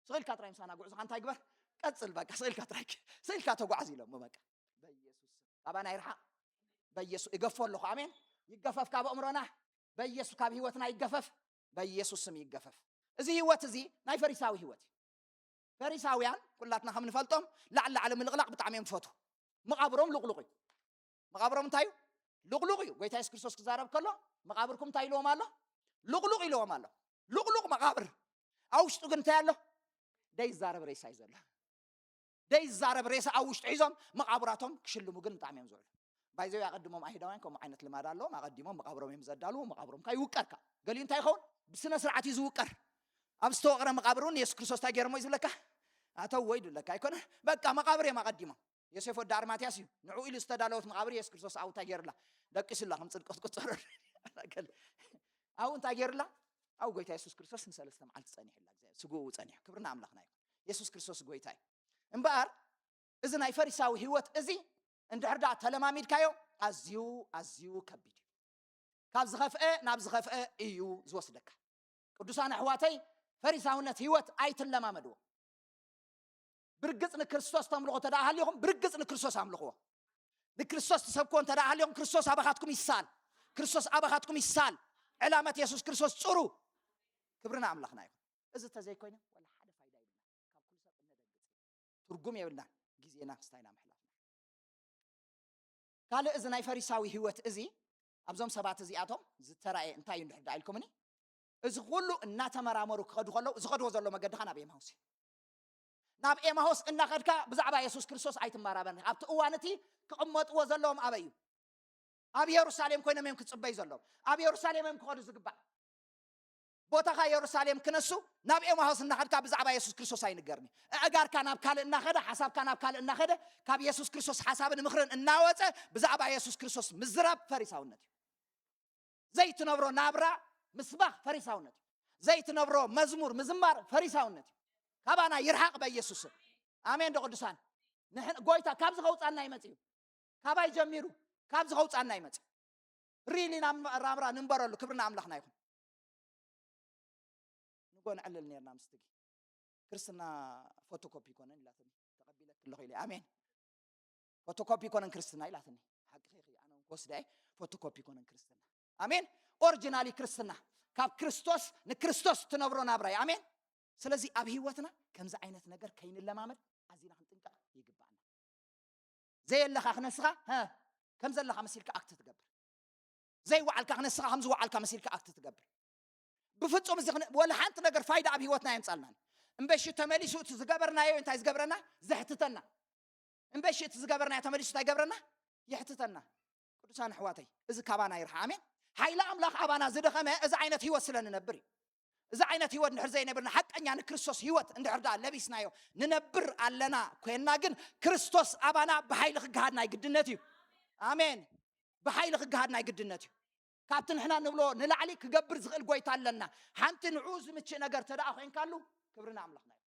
ስቕ ኢልካ ጥራይ ምሳና ጉዕዞኻ እንታይ ግበር ቀጽል በቃ ስቕ ኢልካ ጥራይ ስቕ ኢልካ ተጓዓዝ ኢሎሞ በቃ። በኢየሱስ ስም ካባና ይርሓቕ። በኢየሱስ እገፎ ኣለኹ ኣሜን። ይገፈፍ ካብ ኣእምሮና በኢየሱስ ካብ ህይወትና ይገፈፍ። በኢየሱስ ስም ይገፈፍ። እዚ ህይወት እዚ ናይ ፈሪሳዊ ህይወት እዩ። ፈሪሳውያን ኩላትና ከም ንፈልጦም ላዕሊ ላዕሊ ምልቕላቕ ብጣዕሚ እዮም ዝፈትዉ። መቓብሮም ልቕሉቕ እዩ። መቓብሮም እንታይ እዩ? ልቕሉቕ እዩ። ጎይታ የሱስ ክርስቶስ ክዛረብ ከሎ መቓብርኩም እንታይ ኢልዎም ኣሎ? ልቕሉቕ ኢልዎም ኣሎ። ልቕሉቕ መቓብር። ኣብ ውሽጡ ግን እንታይ ኣሎ? ደይዛረብ ሬሳ እዩ ዘሎ። ደይዛረብ ሬሳ ኣብ ውሽጡ ሒዞም መቓብራቶም ክሽልሙ ግን ብጣዕሚ እዮም ዝውዕሉ። ባይዘው ኣቐድሞም ኣይሁዳውያን ከምኡ ዓይነት ልማድ ኣለዎም። ኣቐዲሞም መቓብሮም እዮም ዘዳልዉ። መቓብሮም ከ ይውቀር ከ ገሊኡ እንታይ ይኸውን? ብስነ ስርዓት እዩ ዝውቀር። ኣብ ዝተወቕረ መቓብር እውን የሱስ ክርስቶስ እንታይ ገይሮሞ እዩ ዝብለካ? ኣተው ወይ ድብለካ ኣይኮነ በቃ መቓብር እዮም ኣቐዲሞም። ዮሴፍ ወዲ ኣርማትያስ እዩ ንዕኡ ኢሉ ዝተዳለወት መቓብር የሱስ ክርስቶስ ኣብኡ እንታይ ገይሩላ? ደቂሱላ ከም ጽድቂ ክትቁጸረሉ። ኣብኡ እንታይ ገይሩላ? ኣብ ጎይታ የሱስ ክርስቶስ ንሰለስተ መዓልቲ ጸኒሑላ። ስግኡ ጸኒሑ። ክብርና ኣምላኽና እዩ። የሱስ ክርስቶስ ጎይታ እዩ። እምበኣር እዚ ናይ ፈሪሳዊ ህይወት እዚ እንድሕር ደኣ ተለማሚድካዮ ኣዝዩ ኣዝዩ ከቢድ እዩ። ካብ ዝኸፍአ ናብ ዝኸፍአ እዩ ዝወስደካ። ቅዱሳን ኣሕዋተይ ፈሪሳውነት ህይወት ኣይትለማመድዎ። ብርግጽ ንክርስቶስ ተምልኹ እንተ ደኣ ሃሊኹም ብርግጽ ንክርስቶስ ኣምልኽዎ። ንክርስቶስ ትሰብክዎ እንተ ደኣ ሃሊኹም ክርስቶስ ኣባኻትኩም ይሳል። ክርስቶስ ኣባኻትኩም ይሳል። ዕላመት የሱስ ክርስቶስ ጽሩ። ክብርና ኣምላኽና ይኹን። እዚ እንተዘይኮይነ ወላ ሓደ ፋይዳ የብልና። ካብ ኩሉ ሰብ እነደንግጽ ትርጉም የብልናን። ግዜና ክስታይና ምሕላፍና ካልእ እዚ ናይ ፈሪሳዊ ህይወት እዚ ኣብዞም ሰባት እዚኣቶም ዝተራእየ እንታይ እዩ እንድሕር ደኣ ኢልኩምኒ? እዚ ኩሉ እናተመራመሩ ክኸዱ ከለዉ ዝኸድዎ ዘሎ መገዲ ኸ ናብ ኤማሁስ እዩ። ናብ ኤማሁስ እናኸድካ ብዛዕባ የሱስ ክርስቶስ ኣይትመራመርን። ኣብቲ እዋን እቲ ክቕመጥዎ ዘለዎም ኣበይ እዩ? ኣብ የሩሳሌም ኮይኖም እዮም ክጽበዩ ዘለዎም። ኣብ የሩሳሌም እዮም ክኸዱ ዝግባእ። ቦታኻ የሩሳሌም ክነሱ ናብ ኤማሆስ እናኸድካ ብዛዕባ የሱስ ክርስቶስ ኣይንገርኒ። ኣእጋርካ ናብ ካልእ እናኸደ ሓሳብካ ናብ ካልእ እናኸደ ካብ የሱስ ክርስቶስ ሓሳብን ምኽርን እናወፀ ብዛዕባ የሱስ ክርስቶስ ምዝራብ ፈሪሳውነት እዩ። ዘይትነብሮ ናብራ ምስባኽ ፈሪሳውነት እዩ። ዘይትነብሮ መዝሙር ምዝማር ፈሪሳውነት እዩ። ካባና ይርሓቕ በኢየሱስ ስም። ኣሜን ዶ ቅዱሳን? ንሕን ጎይታ ካብዚ ከውፃና ይመፅ እዩ። ካባይ ጀሚሩ ካብዚ ከውፃና ይመፅ። ሪሊ ናብራ ንንበረሉ ክብሪ ንኣምላኽና ይኹን። ንጎ ንዕልል ነርና ምስ ትጊ ክርስትና ፎቶኮፒ ይኮነን ኢላትኒ ተቐቢለክ ኣለኹ ኢለ ኣሜን። ፎቶኮፒ ይኮነን ክርስትና ኢላትኒ። ሓቂ ኺ ኣነ እውን ክወስዳ እየ። ፎቶኮፒ ይኮነን ክርስትና ኣሜን። ኦሪጂናሊ ክርስትና ካብ ክርስቶስ ንክርስቶስ ትነብሮ ናብራ እዩ ኣሜን። ስለዚ ኣብ ህይወትና ከምዚ ዓይነት ነገር ከይንለማመድ ኣዚና ክንጥንቀቕ ይግባኣና። ዘየለኻ ክነስኻ ከም ዘለኻ መሲልካ ኣክት ትገብር። ዘይወዓልካ ክነስኻ ከም ዝወዓልካ መሲልካ ኣክት ትገብር። ብፍጹም እዚ ወላ ሓንቲ ነገር ፋይዳ ኣብ ህይወትና የምጻልናን። እምበሺ ተመሊሱ እቲ ዝገበርናዮ እንታይ ዝገብረና ዘሕትተና። እምበሺ እቲ ዝገበርናዮ ተመሊሱ እንታይ ገብረና የሕትተና። ቅዱሳን ኣሕዋተይ እዚ ካባና ይርሓ ኣሜን። ሓይሊ ኣምላኽ ኣባና ዝደኸመ እዚ ዓይነት ህይወት ስለ ንነብር እዩ። እዚ ዓይነት ህይወት እንድሕር ዘይነብርና ሓቀኛ ንክርስቶስ ህይወት እንድሕር ደኣ ለቢስናዮ ንነብር ኣለና ኮይንና ግን ክርስቶስ ኣባና ብሓይሊ ክገሃድ ናይ ግድነት እዩ። ኣሜን። ብሓይሊ ክገሃድ ናይ ግድነት እዩ። ካብቲ ንሕና ንብሎ ንላዕሊ ክገብር ዝኽእል ጎይታ ኣለና። ሓንቲ ንዑ ዝምችእ ነገር ተደኣ ኮይንካሉ፣ ክብሪ ንኣምላኽና እዩ።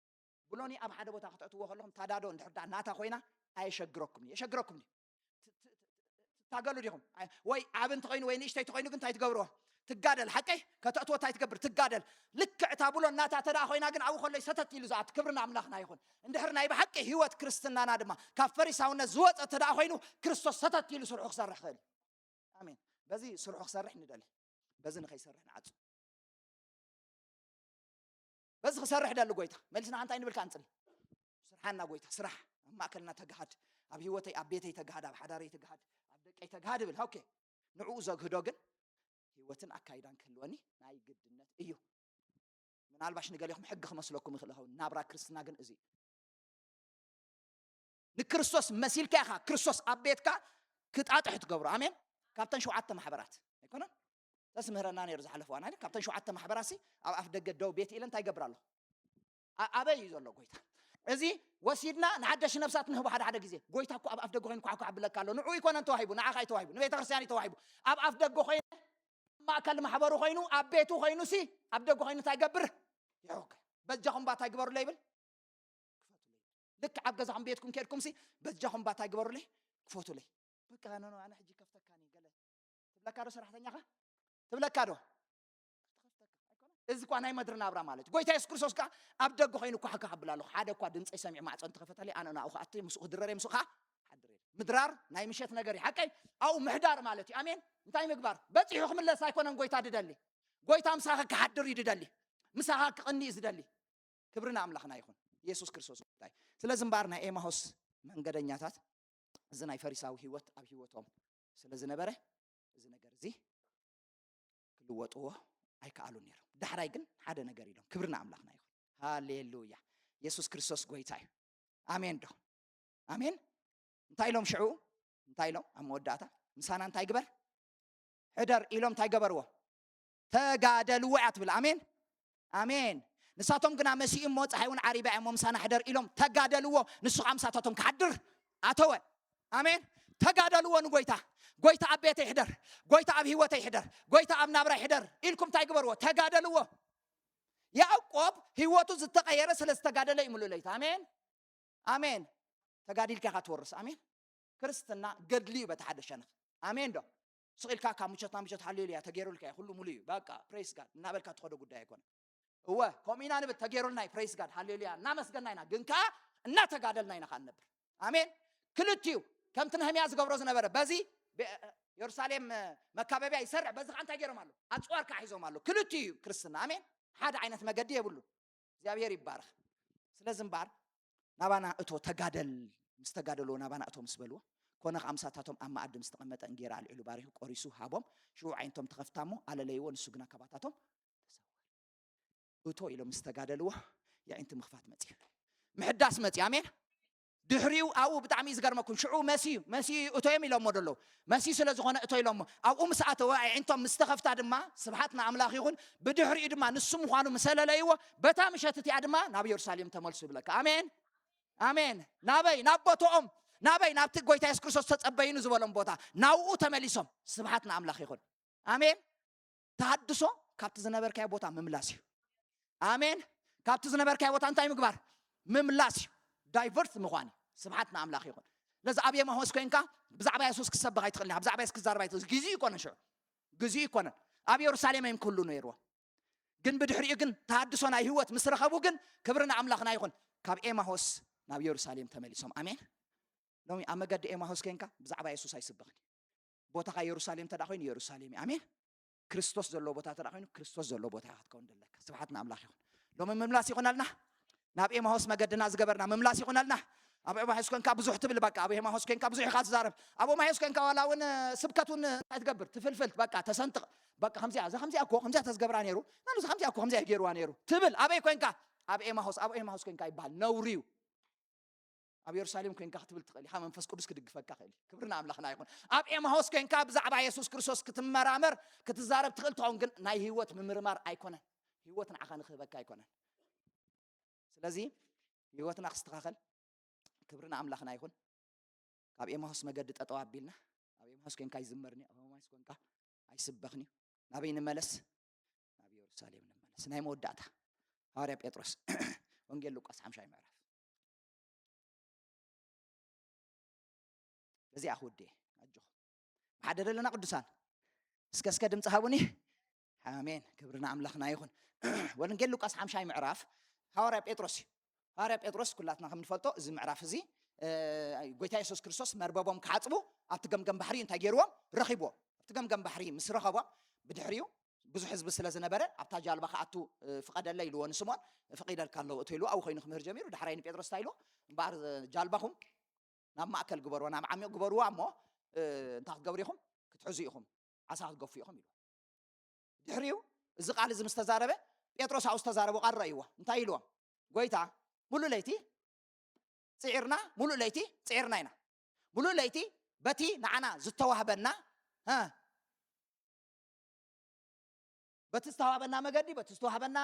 ብሎኒ ኣብ ሓደ ቦታ ከተእትዎ ከለኹም፣ ታዳዶ እንድሕር ደኣ ናታ ኮይና፣ ኣየሸግረኩም እዩ። የሸግረኩም እዩ። ትታገሉ ዲኹም? ኣይ፣ ወይ ዓብ እንተኾይኑ ወይ ንእሽተይ ተኾይኑ ግን እንታይ ትገብርዎ? ትጋደል። ሓቀይ? ከተእትዎ እንታይ ትገብር? ትጋደል። ልክዕ እታ ብሎን ናታ ተደኣ ኮይና ግን ኣብኡ ከሎ ሰተት ኢሉ ዝኣቱ። ክብሪ ንኣምላኽና ይኹን። እንድሕር ናይ ብሓቂ ህይወት ክርስትናና ድማ ካብ ፈሪሳውነት ዝወፀ ተደኣ ኮይኑ፣ ክርስቶስ ሰተት ኢሉ ስርሑ ክሰርሕ ክእል እዩ። ኣሜን። በዚ ስርሑ ክሰርሕ ንደሊ። በዚ ንኸይሰርሕ ንዓጹ። በዚ ክሰርሕ ደሊ ጎይታ። መሊስና እንታይ ንብል ከኣ ንጽሊ? ስርሓና ጎይታ፣ ስራሕ። ኣብ ማእከልና ተጋሃድ፣ ኣብ ህይወተይ፣ ኣብ ቤተይ ተጋሃድ፣ ኣብ ሓዳረይ ተጋሃድ፣ ኣብ ደቀይ ተጋሃድ እብል። ኦኬ። ንዕኡ ዘግህዶ ግን ህይወትን ኣካይዳን ክህልወኒ ናይ ግድነት እዩ። ምናልባሽ ንገሊኹም ሕጊ ክመስለኩም ይኽእል ይኸውን። ናብራ ክርስትና ግን እዚ እዩ። ንክርስቶስ መሲልካ ኢኻ ክርስቶስ ኣብ ቤትካ ክጣጥሕ ትገብሮ። ኣሜን። ካብተን ሸውዓተ ማሕበራት ኣይኮነን? ተስምህረና ነይሩ ዝሓለፈ ዋና። ካብተን ሸውዓተ ማሕበራት ሲ ኣብ ኣፍ ደገ ደው ቤት ኢለ እንታይ ይገብር ኣለኹ? ኣ-፣ ኣበይ እዩ ዘሎ ጎይታ? እዚ ወሲድና ንሓደሽ ነፍሳት ንህቦ ሓደ ሓደ ግዜ። ጎይታ እኮ ኣብ ኣፍ ደገ ኮይኑ ኳዕኳዕ ብለካ ኣሎ። ንዑ ኣይኮነን ተዋሂቡ፣ ንዓኻ እዩ ተዋሂቡ፣ ንቤተ ክርስቲያን እዩ ተዋሂቡ። ኣብ ኣፍ ደገ ኮይኑ፣ ኣብ ማእከል ማሕበሩ ኮይኑ፣ ኣብ ቤቱ ኮይኑ ሲ ኣብ ደገ ኮይኑ እንታይ ይገብር? ይሕውከ። በጃኹም ባታ ይግበሩለይ ይብል። ክፈቱለይ። ልክ ኣብ ገዛኹም ቤትኩም ከድኩም ሲ በጃኹም ባታ ይግበሩለይ፣ ክፈቱለይ። በቃ ኖ ኖ ኣነ ሕጂ ከፍተካኒ ገለ ትብለካ ዶ ሰራሕተኛኻ? ትብለካ ዶ? እዚ እኳ ናይ መድሪ ናብራ ማለት እዩ። ጎይታ የሱስ ክርስቶስ ከኣ ኣብ ደገ ኮይኑ እኳ ሓካ ሓብል ኣለኹ። ሓደ እኳ ድምፀይ ሰሚዑ ማዕፆ እንተኸፈተለይ ኣነ ናብኡ ክኣቱ ምስኡ ክድረር እየ፣ ምስኡ ከዓ ሓድር እየ። ምድራር ናይ ምሸት ነገር እዩ። ሓቀይ ኣብኡ ምሕዳር ማለት እዩ። ኣሜን። እንታይ ምግባር? በፂሑ ክምለስ ኣይኮነን ጎይታ ድደሊ። ጎይታ ምሳኻ ክሓድር እዩ ድደሊ። ምሳኻ ክቕኒ እዩ ዝደሊ። ክብሪ ንኣምላኽና ይኹን። የሱስ ክርስቶስ ጎይታ እዩ። ስለዚ እምበኣር ናይ ኤማሆስ መንገደኛታት እዚ ናይ ፈሪሳዊ ህይወት ኣብ ህይወቶም ስለ ዝነበረ እዚ ነገር እዚ ክልወጥዎ ኣይከኣሉን ነይሮም። ዳሕራይ ግን ሓደ ነገር ኢሎም። ክብሪ ንኣምላኽና ይኹን። ሃሌሉያ። የሱስ ክርስቶስ ጎይታ እዩ። ኣሜን ዶ? ኣሜን። እንታይ ኢሎም ሽዑ? እንታይ ኢሎም ኣብ መወዳእታ? ምሳና እንታይ ግበር? ሕደር ኢሎም እንታይ ገበርዎ? ተጋደልዎ እያ ትብል። ኣሜን፣ ኣሜን። ንሳቶም ግና መሲኡ እሞ ፀሓይ እውን ዓሪባ እያ እሞ ምሳና ሕደር ኢሎም ተጋደልዎ። ንሱ ከዓ ምሳታቶም ክሓድር ኣተወ። ኣሜን። ተጋደልዎ ንጎይታ። ጎይታ ኣብ ቤተይ ሕደር፣ ጎይታ ኣብ ህይወተይ ሕደር፣ ጎይታ ኣብ ናብራይ ሕደር ኢልኩም እንታይ ግበርዎ? ተጋደልዎ። ያዕቆብ ህይወቱ ዝተቐየረ ስለ ዝተጋደለ እዩ ምሉእ ለይቲ። ኣሜን፣ ኣሜን። ተጋዲልካ ኢኻ ትወርስ። ኣሜን። ክርስትና ገድሊ እዩ በቲ ሓደ ሸነኽ። ኣሜን ዶ? ስቕ ኢልካ ካብ ምሸት ናብ ምሸት ሃሌሉያ ተገይሩልካ እዩ፣ ኩሉ ሙሉ እዩ፣ በቃ ፕሬስ ጋድ እናበልካ ትኸዶ ጉዳይ ኣይኮነ። እወ፣ ከምኡ ኢና ንብል፣ ተገይሩልና እዩ፣ ፕሬስ ጋድ ሃሌሉያ እናመስገና ኢና፣ ግን ከኣ እናተጋደልና ኢና ከኣ ንነብር። ኣሜን። ክልቲኡ ከምቲ ነህምያ ዝገብሮ ዝነበረ፣ በዚ ቤ-፣ የሩሳሌም መካበቢያ ይሰርሕ፣ በዚ ከኣ እንታይ ገይሮም ኣሎ? ኣጽዋር ከኣ ሒዞም ኣሎ። ክልቲኡ እዩ ክርስትና። ኣሜን። ሓደ ዓይነት መገዲ የብሉ። እግዚኣብሔር ይባረኽ። ስለዚ እምበኣር ናባና እቶ ተጋደል፣ ምስ ተጋደልዎ ናባና እቶ ምስ በልዎ፣ ኮነ ከኣ ምሳታቶም ኣብ መኣዲ ምስ ተቐመጠ እንጌራ ኣልዒሉ ባሪኹ ቆሪሱ ሃቦም። ሽዑ ዓይነቶም ተኸፍታ እሞ ኣለለይዎ፣ ንሱ ግና ካባታቶም ተሰወረ። እቶ ኢሎም ምስ ተጋደልዎ የዒንቲ ምኽፋት መጽዩ፣ ምሕዳስ መጽዩ። ኣሜን። ድሕሪኡ ኣብኡ ብጣዕሚ እዩ ዝገርመኩም። ሽዑ መሲዩ፣ መሲዩ እቶ እዮም ኢሎሞ ደለዉ። መሲዩ ስለ ዝኾነ እቶ ኢሎሞ። ኣብኡ ምስ ኣተወ ኣዒንቶም ምስ ተኸፍታ ድማ ስብሓት ንኣምላኽ ይኹን። ብድሕሪኡ ድማ ንሱ ምዃኑ ምስ ኣለለይዎ በታ ምሸት እቲኣ ድማ ናብ የሩሳሌም ተመልሱ ይብለካ። ኣሜን። ኣሜን። ናበይ? ናብ ቦትኦም። ናበይ? ናብቲ ጎይታ የሱስ ክርስቶስ ተጸበዩኒ ዝበሎም ቦታ። ናብኡ ተመሊሶም። ስብሓት ንኣምላኽ ይኹን። ኣሜን። ተሃድሶ ካብቲ ዝነበርካዮ ቦታ ምምላስ እዩ። ኣሜን። ካብቲ ዝነበርካዮ ቦታ እንታይ ምግባር? ምምላስ እዩ። ዳይቨርት ምዃን እዩ። ስብሓት ንኣምላኽ ይኹን። ነዚ ኣብ ኤማሆስ ኮይንካ ብዛዕባ የሱስ ክሰብኽ ኣይትኽእልን ኢኻ። ብዛዕባ የሱስ ክዛረብ ኣይትኽእል። ግዜኡ ይኮነን ሽዑ። ግዜኡ ይኮነን። ኣብ የሩሳሌም እዮም ክህሉ ነይርዎም። ግን ብድሕሪኡ ግን ተሃድሶ ናይ ህይወት ምስ ረኸቡ ግን ክብሪ ንኣምላኽና ይኹን። ካብ ኤማሆስ ናብ የሩሳሌም ተመሊሶም። ኣሜን። ሎሚ ኣብ መገዲ ኤማሆስ ኮይንካ ብዛዕባ የሱስ ኣይስበኽን እዩ። ቦታኻ የሩሳሌም ተደኣ ኮይኑ የሩሳሌም እዩ። ኣሜን። ክርስቶስ ዘለዎ ቦታ ተደኣ ኮይኑ ክርስቶስ ዘለዎ ቦታ ኢኻ ክትከውን ዘለካ። ስብሓት ንኣምላኽ ይኹን። ሎሚ ምምላስ ይኹነልና። ናብ ኤማሆስ መገድና ዝገበርና ምምላስ ይኹነልና። ኣብ ኤማሆስ ኮንካ ብዙሕ ትብል፣ በቃ ኣብ ኤማሆስ ኮንካ ብዙሕ ኢኻ ትዛረብ። ኣብ ኤማሆስ ኮንካ ዋላ እውን ስብከት እውን እንታይ ትገብር? ትፍልፍል፣ በቃ ተሰንጥቕ። በቃ ከምዚኣ፣ እዛ ከምዚኣ እኮ፣ ከምዚኣ ተዝገብራ ነይሩ፣ ናሉ እዛ ከምዚኣ እኮ፣ ከምዚኣ ገይርዋ ነይሩ ትብል። ኣበይ ኮንካ? ኣብ ኤማሆስ። ኣብ ኤማሆስ ኮንካ ይበሃል፣ ነውሪ እዩ። ኣብ የሩሳሌም ኮንካ ክትብል ትኽእል ኢኻ፣ መንፈስ ቅዱስ ክድግፈካ ክእል እዩ። ክብሪ ንኣምላኽና ይኹን። ኣብ ኤማሆስ ኮንካ ብዛዕባ የሱስ ክርስቶስ ክትመራመር፣ ክትዛረብ ትኽእል ትኸውን፣ ግን ናይ ህይወት ምምርማር ኣይኮነን። ህይወት ንዓኻ ንክህበካ ኣይኮነን። ስለዚ ህይወትና ክስተኻኸል፣ ክብሪ ንኣምላኽና ይኹን። ካብ ኤማሆስ መገዲ ጠጠው ኣቢልና፣ ኣብ ኤማሆስ ኮንካ ይዝመርኒ፣ ኣብ ኤማሆስ ኮንካ ኣይስበኽን እዩ። ናበይ ንመለስ? ናብ ኢየሩሳሌም ንመለስ። ናይ መወዳእታ ሃዋርያ ጴጥሮስ ወንጌል ሉቃስ ሓምሻይ ምዕራፍ። በዚኣ ክውድእ እየ። ኣጆኹም። ብሓደ ደለና ቅዱሳን፣ እስከ እስከ ድምፂ ሃቡኒ። ኣሜን። ክብሪ ንኣምላኽና ይኹን። ወንጌል ሉቃስ ሓምሻይ ምዕራፍ ሃዋርያ ጴጥሮስ እዩ። ሃዋርያ ጴጥሮስ ኩላትና ከም ንፈልጦ እዚ ምዕራፍ እዚ፣ እ፣ ጎይታ የሱስ ክርስቶስ መርበቦም ክሓፅቡ ኣብቲ ገምገም ባሕሪ እንታይ ገይርዎም? ረኺብዎም። ኣብቲ ገምገም ባሕሪ ምስ ረኸቦም ብድሕሪኡ ብዙሕ ህዝቢ ስለ ዝነበረ ኣብታ ጃልባ ክኣቱ፣ እ፣ ፍቐደለይ ኢልዎ ንስምዖን። ፍቒደልካ ኣለዎ እቶ ኢልዎ ኣብኡ ኮይኑ ክምህር ጀሚሩ። ዳሕራይ ንጴጥሮስ እንታይ ኢልዎ? እምበኣር፣ እ፣ ጃልባኹም ናብ ማእከል ግበርዎ፣ ናብ ዓሚቕ ግበርዎ እሞ፣ እ፣ እንታይ ክትገብሩ ኢኹም? ክትሕዙ ኢኹም፣ ዓሳ ክትገፉ ኢኹም ኢልዎ። ድሕሪኡ እዚ ቃል እዚ ምስ ተዛረበ ጴጥሮስ ኣብኡ ዝተዛረቦ ቃል ረእይዎ። እንታይ ኢልዎም? ጎይታ፣ ሙሉእ ለይቲ ጽዒርና፣ ሙሉእ ለይቲ ጽዒርና ኢና። ሙሉእ ለይቲ በቲ ንዓና ዝተዋህበና፣ እ፣ በቲ ዝተዋህበና መገዲ፣ በቲ ዝተዋህበና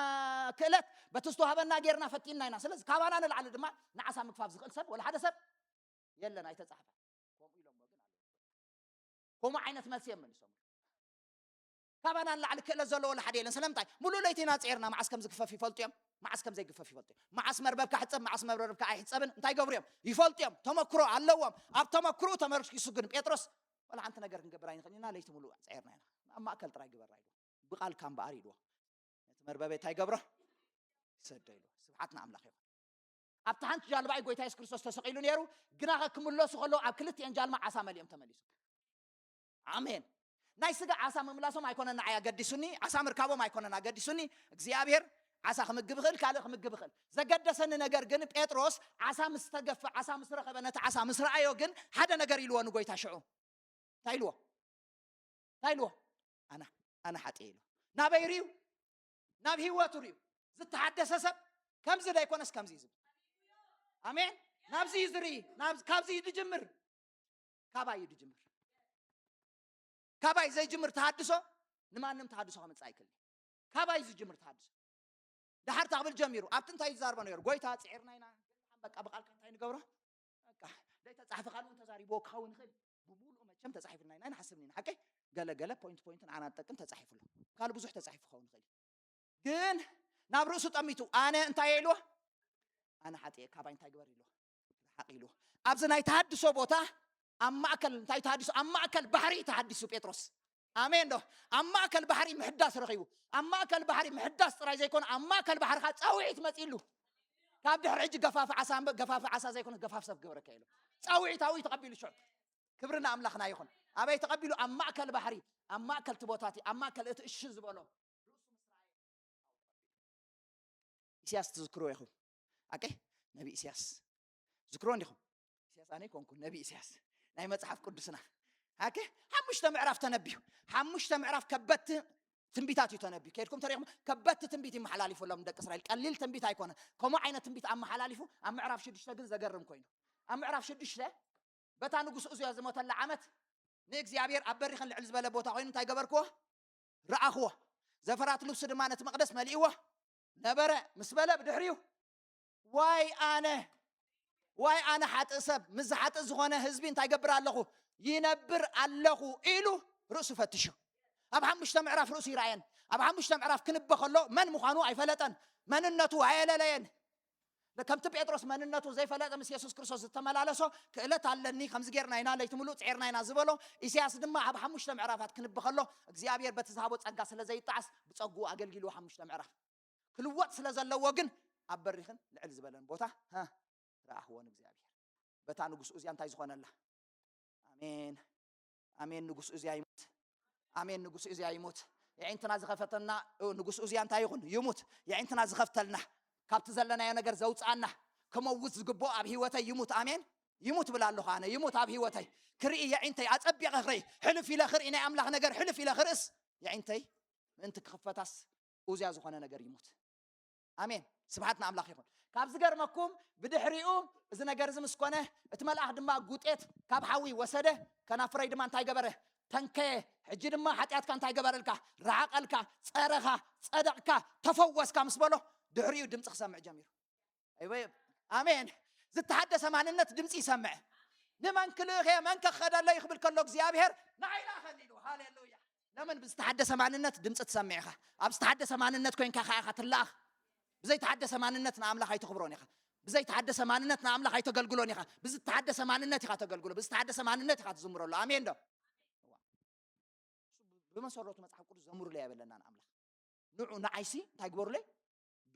ክእለት፣ በቲ ዝተዋህበና ጌርና ፈቲንና ኢና። ስለዚ ካባና ንላዕሊ ድማ ንዓሳ ምግፋፍ ዝኽእል ሰብ ወላ ሓደ ሰብ የለን፣ ኣይተጻሕፈ። ከምኡ ኢሎምዎ ግን ኣለዉ። ከምኡ ዓይነት መልሲ እዮም መሊሶም። ካባና ንላዕሊ ክእለት ዘለዎ ወላ ሓደ የለን። ስለምንታይ? ሙሉእ ለይቲ ኢና ጽዒርና። መዓስ ከም ዝግፈፍ ይፈልጡ እዮም፣ መዓስ ከም ዘይግፈፍ ይፈልጡ እዮም። መዓስ መርበብካ ሕጸብ፣ መዓስ መርበብካ ኣይሕጸብን እንታይ ገብሩ እዮም? ይፈልጡ እዮም። ተመክሮ ኣለዎም። ኣብ ተመክሮኡ ተመርኪሱ ግን ጴጥሮስ፣ ወላ ሓንቲ ነገር ክንገብር ኣይንኽእልን ኢና፣ ለይቲ ሙሉእ ጸዒርና ኢና። ኣብ ማእከል ጥራይ ግበራ ኢልዎ። ብቓልካ እምበኣር ኢልዎ። ነቲ መርበበይ እንታይ ገብሮ? ይሰዶ ኢልዎ። ስብሓት ንኣምላኽ ይኹን። ኣብቲ ሓንቲ ጃልባ እዩ ጎይታ የሱስ ክርስቶስ ተሰቒሉ ነይሩ። ግና ክምለሱ ከለዉ ኣብ ክልቲኤን ጃልማ ዓሳ መሊኦም ተመሊሱ። ኣሜን። ናይ ስጋ ዓሳ ምምላሶም ኣይኮነን ንዓይ ኣገዲሱኒ፣ ዓሳ ምርካቦም ኣይኮነን ኣገዲሱኒ። እግዚኣብሔር ዓሳ ክምግብ ይኽእል፣ ካልእ ክምግብ ይኽእል። ዘገደሰኒ ነገር ግን ጴጥሮስ ዓሳ ምስ ተገፈ፣ ዓሳ ምስ ረኸበ፣ ነቲ ዓሳ ምስ ረኣዮ ግን ሓደ ነገር ኢልዎ ንጎይታ ሽዑ። እንታይ ኢልዎ? እንታይ ኢልዎ? ኣና፣ ኣና ሓጥየ ኢልዎ። ናበይ ርዩ? ናብ ህይወቱ ርዩ። ዝተሓደሰ ሰብ ከምዚ ዘይኮነስ ከምዚ እዩ ዝብል። ኣሜን። ናብዚ እዩ ዝርኢ። ናብዚ፣ ካብዚ እዩ ዝጅምር። ካባይ እዩ ዝጅምር። ካባይ ዘይጅምር ተሃድሶ ንማንም ተሃድሶ ከምፅእ ኣይክእልን። ካባይ እዩ ዝጅምር ተሃድሶ። ደሓር ታቕብል ጀሚሩ። ኣብቲ እንታይ እዩ ዝዛርቦ ነይሩ? ጎይታ፣ ጽዒርና ኢና። በቃ ብቓልካ እንታይ ንገብሮ? በቃ ዘይተጻሕፈ ካልእ እውን ተዛሪብዎ ክኸውን ይኽእል። ብምሉኡ መቸም ተጻሒፍልና ኢና ንሓስብ ኢና። ሓቀይ? ገለ ገለ ፖይንት ፖይንት ንዓና ዝጠቅም ተጻሒፉ ኣሎ። ካልእ ብዙሕ ተጻሒፉ ክኸውን ይኽእል እዩ። ግን ናብ ርእሱ ጠሚቱ፣ ኣነ እንታይ ኢልዎ? ኣነ ሓጥየ፣ ካባይ እንታይ ግበር ኢልዎ? ርሓቕ ኢልዎ። ኣብዚ ናይ ተሃድሶ ቦታ ኣብ ማእከል እንታይ ተሃዲሱ? ኣብ ማእከል ባሕሪ ተሃዲሱ ጴጥሮስ። ኣሜን ዶ? ኣብ ማእከል ባሕሪ ምሕዳስ ረኺቡ። ኣብ ማእከል ባሕሪ ምሕዳስ ጥራይ ዘይኮነ፣ ኣብ ማእከል ባሕሪ ከኣ ጻውዒት መጺሉ። ካብ ድሕሪ ሕጂ ገፋፊ ዓሳ እምበር፣ ገፋፊ ዓሳ ዘይኮነ፣ ገፋፊ ሰብ ክገብረካ ኢሉ። ጻውዒት ኣብኡ ተቐቢሉ ሽዑ። ክብሪ ንኣምላኽና ይኹን። ኣበይ ተቐቢሉ? ኣብ ማእከል ባሕሪ፣ ኣብ ማእከል እቲ ቦታቲ፣ ኣብ ማእከል እቲ እሺ ዝበሎ። ኢሳያስ ትዝክርዎ ኢኹም። ኣቀ ነቢ ኢሳያስ ዝክርዎ እንዲኹም። ኢሳያስ ኣነ ይኮንኩ፣ ነቢ ኢሳያስ ናይ መጽሓፍ ቅዱስና። ኣቀ ሓሙሽተ ምዕራፍ ተነቢዩ። ሓሙሽተ ምዕራፍ ከበድቲ ትንቢታት እዩ ተነቢዩ። ከድኩም ተሪኹም ከበድቲ ትንቢት ይመሓላሊፉሎም ደቂ እስራኤል። ቀሊል ትንቢት ኣይኮነ። ከምኡ ዓይነት ትንቢት ኣመሓላሊፉ ኣብ ምዕራፍ ሽዱሽተ ግን ዘገርም ኮይኑ። ኣብ ምዕራፍ ሽዱሽተ በታ ንጉስ ኡዝያ ዝሞተላ ዓመት ንእግዚኣብሔር ኣብ በሪኽን ልዕል ዝበለ ቦታ ኮይኑ እንታይ ገበርክዎ? ረኣኽዎ። ዘፈራት ልብሱ ድማ ነቲ መቕደስ መሊእዎ ነበረ ምስ በለ ብድሕሪኡ ዋይ ኣነ፣ ዋይ ኣነ ሓጥእ ሰብ፣ ምስ ዝሓጥእ ዝኾነ ህዝቢ እንታይ ገብር ኣለኹ? ይነብር ኣለኹ ኢሉ ርእሱ ፈትሹ። ኣብ ሓሙሽተ ምዕራፍ ርእሱ ይረኣየን። ኣብ ሓሙሽተ ምዕራፍ ክንበ ከሎ መን ምዃኑ ኣይፈለጠን። መንነቱ ኣየለለየን። ከምቲ ጴጥሮስ መንነቱ ዘይፈለጠ ምስ የሱስ ክርስቶስ ዝተመላለሶ ክእለት ኣለኒ፣ ከምዚ ጌርና ኢና፣ ለይቲ ምሉእ ጽዒርና ኢና ዝበሎ፣ ኢሳያስ ድማ ኣብ ሓሙሽተ ምዕራፋት ክንበ ከሎ እግዚኣብሔር በቲ ዝሃቦ ጸጋ ስለ ዘይጣዓስ ብጸግኡ ኣገልጊልዎ ሓሙሽተ ምዕራፍ። ክልወጥ ስለ ዘለዎ ግን ኣብ በሪኽን ልዕል ዝበለን ቦታ፣ ሃ፣ ረኣኽዎ ንእግዚኣብሔር። በታ ንጉስ ኡዝያ እንታይ ዝኾነላ? ኣሜን። ኣሜን። ንጉስ ኡዝያ ይሙት። ኣሜን። ንጉስ ኡዝያ ይሙት። የዒንትና ዝኸፈተልና፣ እ፣ ንጉስ ኡዝያ እንታይ ይኹን? ይሙት። የዒንትና ዝኸፍተልና፣ ካብቲ ዘለናዮ ነገር ዘውፅኣና፣ ክመውት ዝግብኦ ኣብ ህይወተይ ይሙት። ኣሜን። ይሙት ብላ ኣለኹ ኣነ። ይሙት ኣብ ህይወተይ። ክርኢ የዒንተይ፣ ኣጸቢቐ ክርኢ፣ ሕልፍ ኢለ ክርኢ፣ ናይ ኣምላኽ ነገር ሕልፍ ኢለ ክርእስ፣ የዒንተይ ምእንቲ ክኽፈታስ ኡዝያ ዝኾነ ነገር ይሙት። ኣሜን። ስብሓት ንኣምላኽ ይኹን። ካብ ዝገርመኩም ብድሕሪኡ እዚ ነገር እዚ ምስ ኮነ፣ እቲ መልኣኽ ድማ ጉጤት ካብ ሓዊ ወሰደ፣ ከናፍረይ ድማ እንታይ ገበረ? ተንከየ። ሕጂ ድማ ሓጢኣትካ እንታይ ገበረልካ? ረሓቐልካ፣ ጸረኻ፣ ጸደቕካ፣ ተፈወስካ ምስ በሎ፣ ድሕሪኡ ድምፂ ክሰምዕ ጀሚሩ። ኣይወ-፣ ኣሜን። ዝተሓደሰ ማንነት ድምፂ ይሰምዕ። ንመን ክልእኽ እየ? መን ከኸደለይ ክብል ከሎ እግዚኣብሔር ንዓይ ላኸኒ ኢሉ። ሃሌሉያ። ለምን ብዝተሓደሰ ማንነት ድምፂ ትሰምዕ ኢኻ። ኣብ ዝተሓደሰ ማንነት ኮይንካ ከኣ ኢኻ ትለኣኽ። ብዘይተሓደሰ ማንነት ንኣምላኽ ኣይተኽብሮን ኢኻ። ብዘይተሓደሰ ማንነት ንኣምላኽ ኣይተገልግሎን ኢኻ። ብዝተሓደሰ ማንነት ኢኻ ተገልግሎ። ብዝተሓደሰ ማንነት ኢኻ ትዝምረሉ። ኣሜን ዶ? ብመሰረቱ መጽሓፍ ቅዱስ ዘምሩለይ ኣይበለናን ኣምላኽ። ንዑ ንዓይሲ እንታይ ግበሩለይ?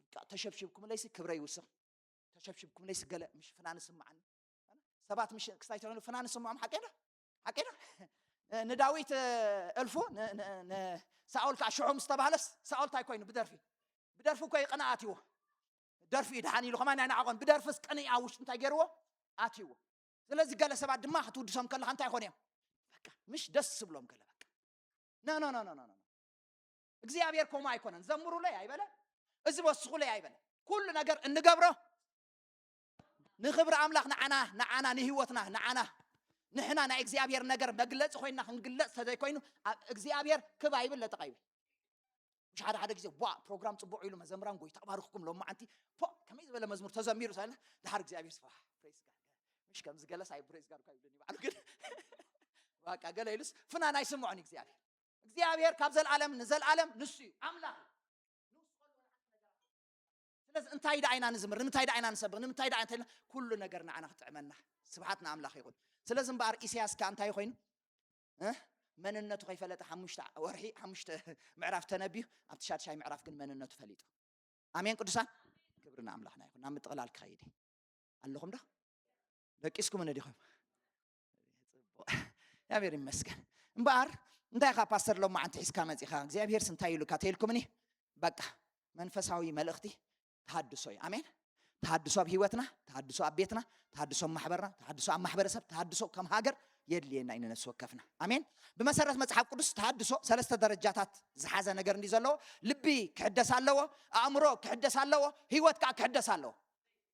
በቃ ተሸብሽብኩምለይሲ ክብረ ይውስኽ። ተሸብሽብኩምለይሲ ገለ ምሽ ፍናን ስምዓኒ። ሰባት ምሽ ክስታይ ተኾይኑ ፍናን ስምዖም ሓቂ ዶ? ሓቂ ዶ? ንዳዊት እልፉ ን- ን- ንሳኦል ከዓ ሽዑ ምስ ተባህለስ ሳኦል እንታይ ኮይኑ ብደርፊ ብደርፊ እኮ እዩ ቅንኣት ይዎ። ደርፊ እዩ ደሓን ኢሉ ከማን ኣይነዓቆን። ብደርፍስ ቅንኢ ኣብ ውሽጢ እንታይ ገይርዎ? ኣትይዎ። ስለዚ ገለ ሰባት ድማ ክትውድሶም ከለኻ እንታይ ይኾኑ እዮም? በቃ ምሽ ደስ ዝብሎም ገለ በቃ ኖ ኖ ኖ ኖ ኖ ኖ። እግዚኣብሔር ከምኡ ኣይኮነን። ዘምሩለይ ኣይበለ፣ እዚ ወስኹለይ ኣይበለ። ኩሉ ነገር እንገብሮ ንኽብሪ ኣምላኽ ንዓና ንዓና ንህይወትና ንዓና ንሕና ናይ እግዚኣብሔር ነገር መግለፂ ኮይና ክንግለፅ ተዘይኮይኑ ኣብ እግዚኣብሔር ክብ ኣይብል ለጠቃይብል። ምሽ ሓደ ሓደ ግዜ ዋ ፕሮግራም ፅቡቅ ኢሉ መዘምራን ጎይታ ባርክኩም ሎማዓንቲ ፖ ከመይ ዝበለ መዝሙር ተዘሚሩ ሳለ ድሓር እግዚኣብሔር ስፋ ፕሬስ ጋድ ምሽ ከምዚ ገለስ ኣይ ፕሬስ ጋድ እኳ ይብለኒ ባዕሉ ግን በቃ ገለ ኢሉስ ፍናን ኣይስምዖን እግዚኣብሔር። እግዚኣብሔር ካብ ዘልኣለም ንዘልኣለም ንሱ እዩ ኣምላኽ። ስለዚ እንታይ ደኣ ኢና ንዝምር? ንምንታይ ደኣ ኢና ንሰብኽ? ንምንታይ ደኣ እንተልና ኩሉ ነገር ንዓና ክጥዕመና። ስብሓት ንኣምላኽ ይኹን። ስለዚ እምበኣር ኢሳያስ ከኣ እንታይ ኮይኑ? እ? መንነቱ ከይፈለጠ ሓሙሽተ ወርሒ ሓሙሽተ ምዕራፍ ተነቢዩ ኣብቲ ሻድሻይ ምዕራፍ ግን መንነቱ ፈሊጡ። ኣሜን ቅዱሳን። ክብሪ ንኣምላኽና ይኹን። ናብ ምጥቕላል ክኸይድ እየ። ኣለኹም ዶ? ደቂስኩም እንዲኹም? ጽቡቕ። እግዚኣብሔር ይመስገን። እምበኣር እንታይ ኢኻ ፓስተር ሎማዓንቲ ሒዝካ መጺኻ? እግዚኣብሔርስ እንታይ ኢሉካ ተይልኩምኒ? በቃ መንፈሳዊ መልእኽቲ ተሃድሶ እዩ። ኣሜን። ተሃድሶ ኣብ ህይወትና፣ ተሃድሶ ኣብ ቤትና፣ ተሃድሶ ኣብ ማሕበርና፣ ተሃድሶ ኣብ ማሕበረሰብ፣ ተሃድሶ ከም ሃገር የድልየና እዩ ንነፍሲ ወከፍና። ኣሜን። ብመሰረት መጽሓፍ ቅዱስ ተሃድሶ ሰለስተ ደረጃታት ዝሓዘ ነገር እንዲ ዘለዎ፣ ልቢ ክሕደስ ኣለዎ፣ ኣእምሮ ክሕደስ ኣለዎ፣ ህይወት ከዓ ክሕደስ ኣለዎ።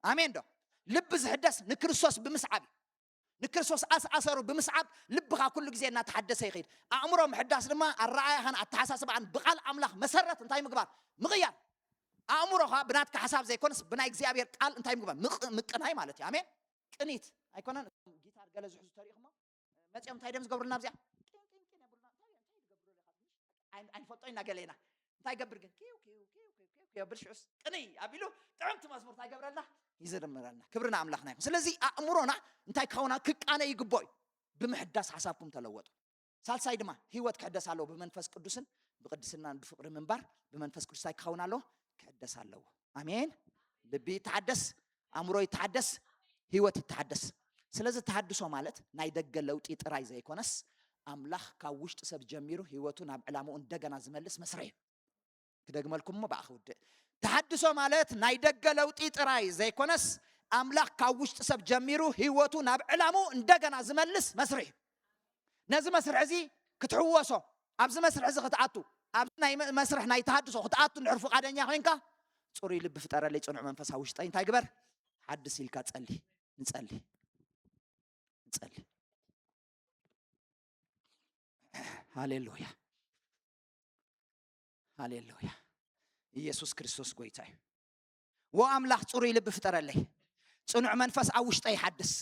ኣሜን ዶ? ልቢ ዝሕደስ ንክርስቶስ ብምስዓብ እዩ። ንክርስቶስ ኣስኣሰሩ ብምስዓብ ልብኻ ኩሉ ግዜ እናተሓደሰ ይኸይድ። ኣእምሮ ምሕዳስ ድማ ኣረኣያኻን ኣተሓሳስባን ብቓል ኣምላኽ መሰረት እንታይ ምግባር? ምቕያር። ኣእምሮኻ ብናትካ ሓሳብ ዘይኮነስ ብናይ እግዚኣብሔር ቃል እንታይ ምግባር? ምቕ- ምቅናይ ማለት እዩ። ኣሜን። ቅኒት ኣይኮነን። ጊታር ገለ ዝሕዙ ተሪኢኹሞ መፂኦም እንታይ ደም ዝገብሩልና ኣብዚኣ ቂን ቂን ቂን የብሉና። እንታይ እንታይ ዝገብሩ ዘለካ? ኣይ- ኣይንፈልጦ ኢና ገለ ኢና። እንታይ ገብር ግን ኪው ኪው ኪው ኪው ኪው ኪው የብል ሽዑስ ቅንይ ኣቢሉ ጥዕምቲ መዝሙር እንታይ ገብረልና? ይዝርምረልና። ክብሪ ንኣምላኽና ይኹን። ስለዚ ኣእምሮና እንታይ ክኸውና ክቃነ ይግቦ እዩ። ብምሕዳስ ሓሳብኩም ተለወጡ። ሳልሳይ ድማ ህይወት ክሕደስ ኣለዎ። ብመንፈስ ቅዱስን ብቅድስናን ብፍቅሪ ምንባር ብመንፈስ ቅዱስ እንታይ ክኸውን ኣለዎ? ክሕደስ ኣለዎ። ኣሜን። ልቢ ይተሓደስ፣ ኣእምሮ ይተሓደስ፣ ህይወት ይተሓደስ። ስለዚ ተሃድሶ ማለት ናይ ደገ ለውጢ ጥራይ ዘይኮነስ ኣምላኽ ካብ ውሽጢ ሰብ ጀሚሩ ህይወቱ ናብ ዕላምኡ እንደገና ዝመልስ መስርሕ እዩ። ክደግመልኩም እሞ ብኣ ክውድእ። ተሃድሶ ማለት ናይ ደገ ለውጢ ጥራይ ዘይኮነስ ኣምላኽ ካብ ውሽጢ ሰብ ጀሚሩ ህይወቱ ናብ ዕላምኡ እንደገና ዝመልስ መስርሕ እዩ። ነዚ መስርሕ እዚ ክትሕወሶ ኣብዚ መስርሕ እዚ ክትኣቱ ኣብዚ ናይ መ- መስርሕ ናይ ተሃድሶ ክትኣቱ እንድሕር ፍቓደኛ ኮይንካ ፅሩይ ልቢ ፍጠረለይ፣ ፅኑዕ መንፈስ ኣብ ውሽጠይ እንታይ ግበር? ሓድስ ኢልካ ጸሊ። ንጸሊ። ንጸሊ። ሃሌሉያ። ሃሌሉያ። ኢየሱስ ክርስቶስ ጎይታ እዩ። ወ ኣምላኽ ጽሩይ ልቢ ፍጠረለይ፣ ጽኑዕ መንፈስ ኣብ ውሽጠይ ሓድስ፣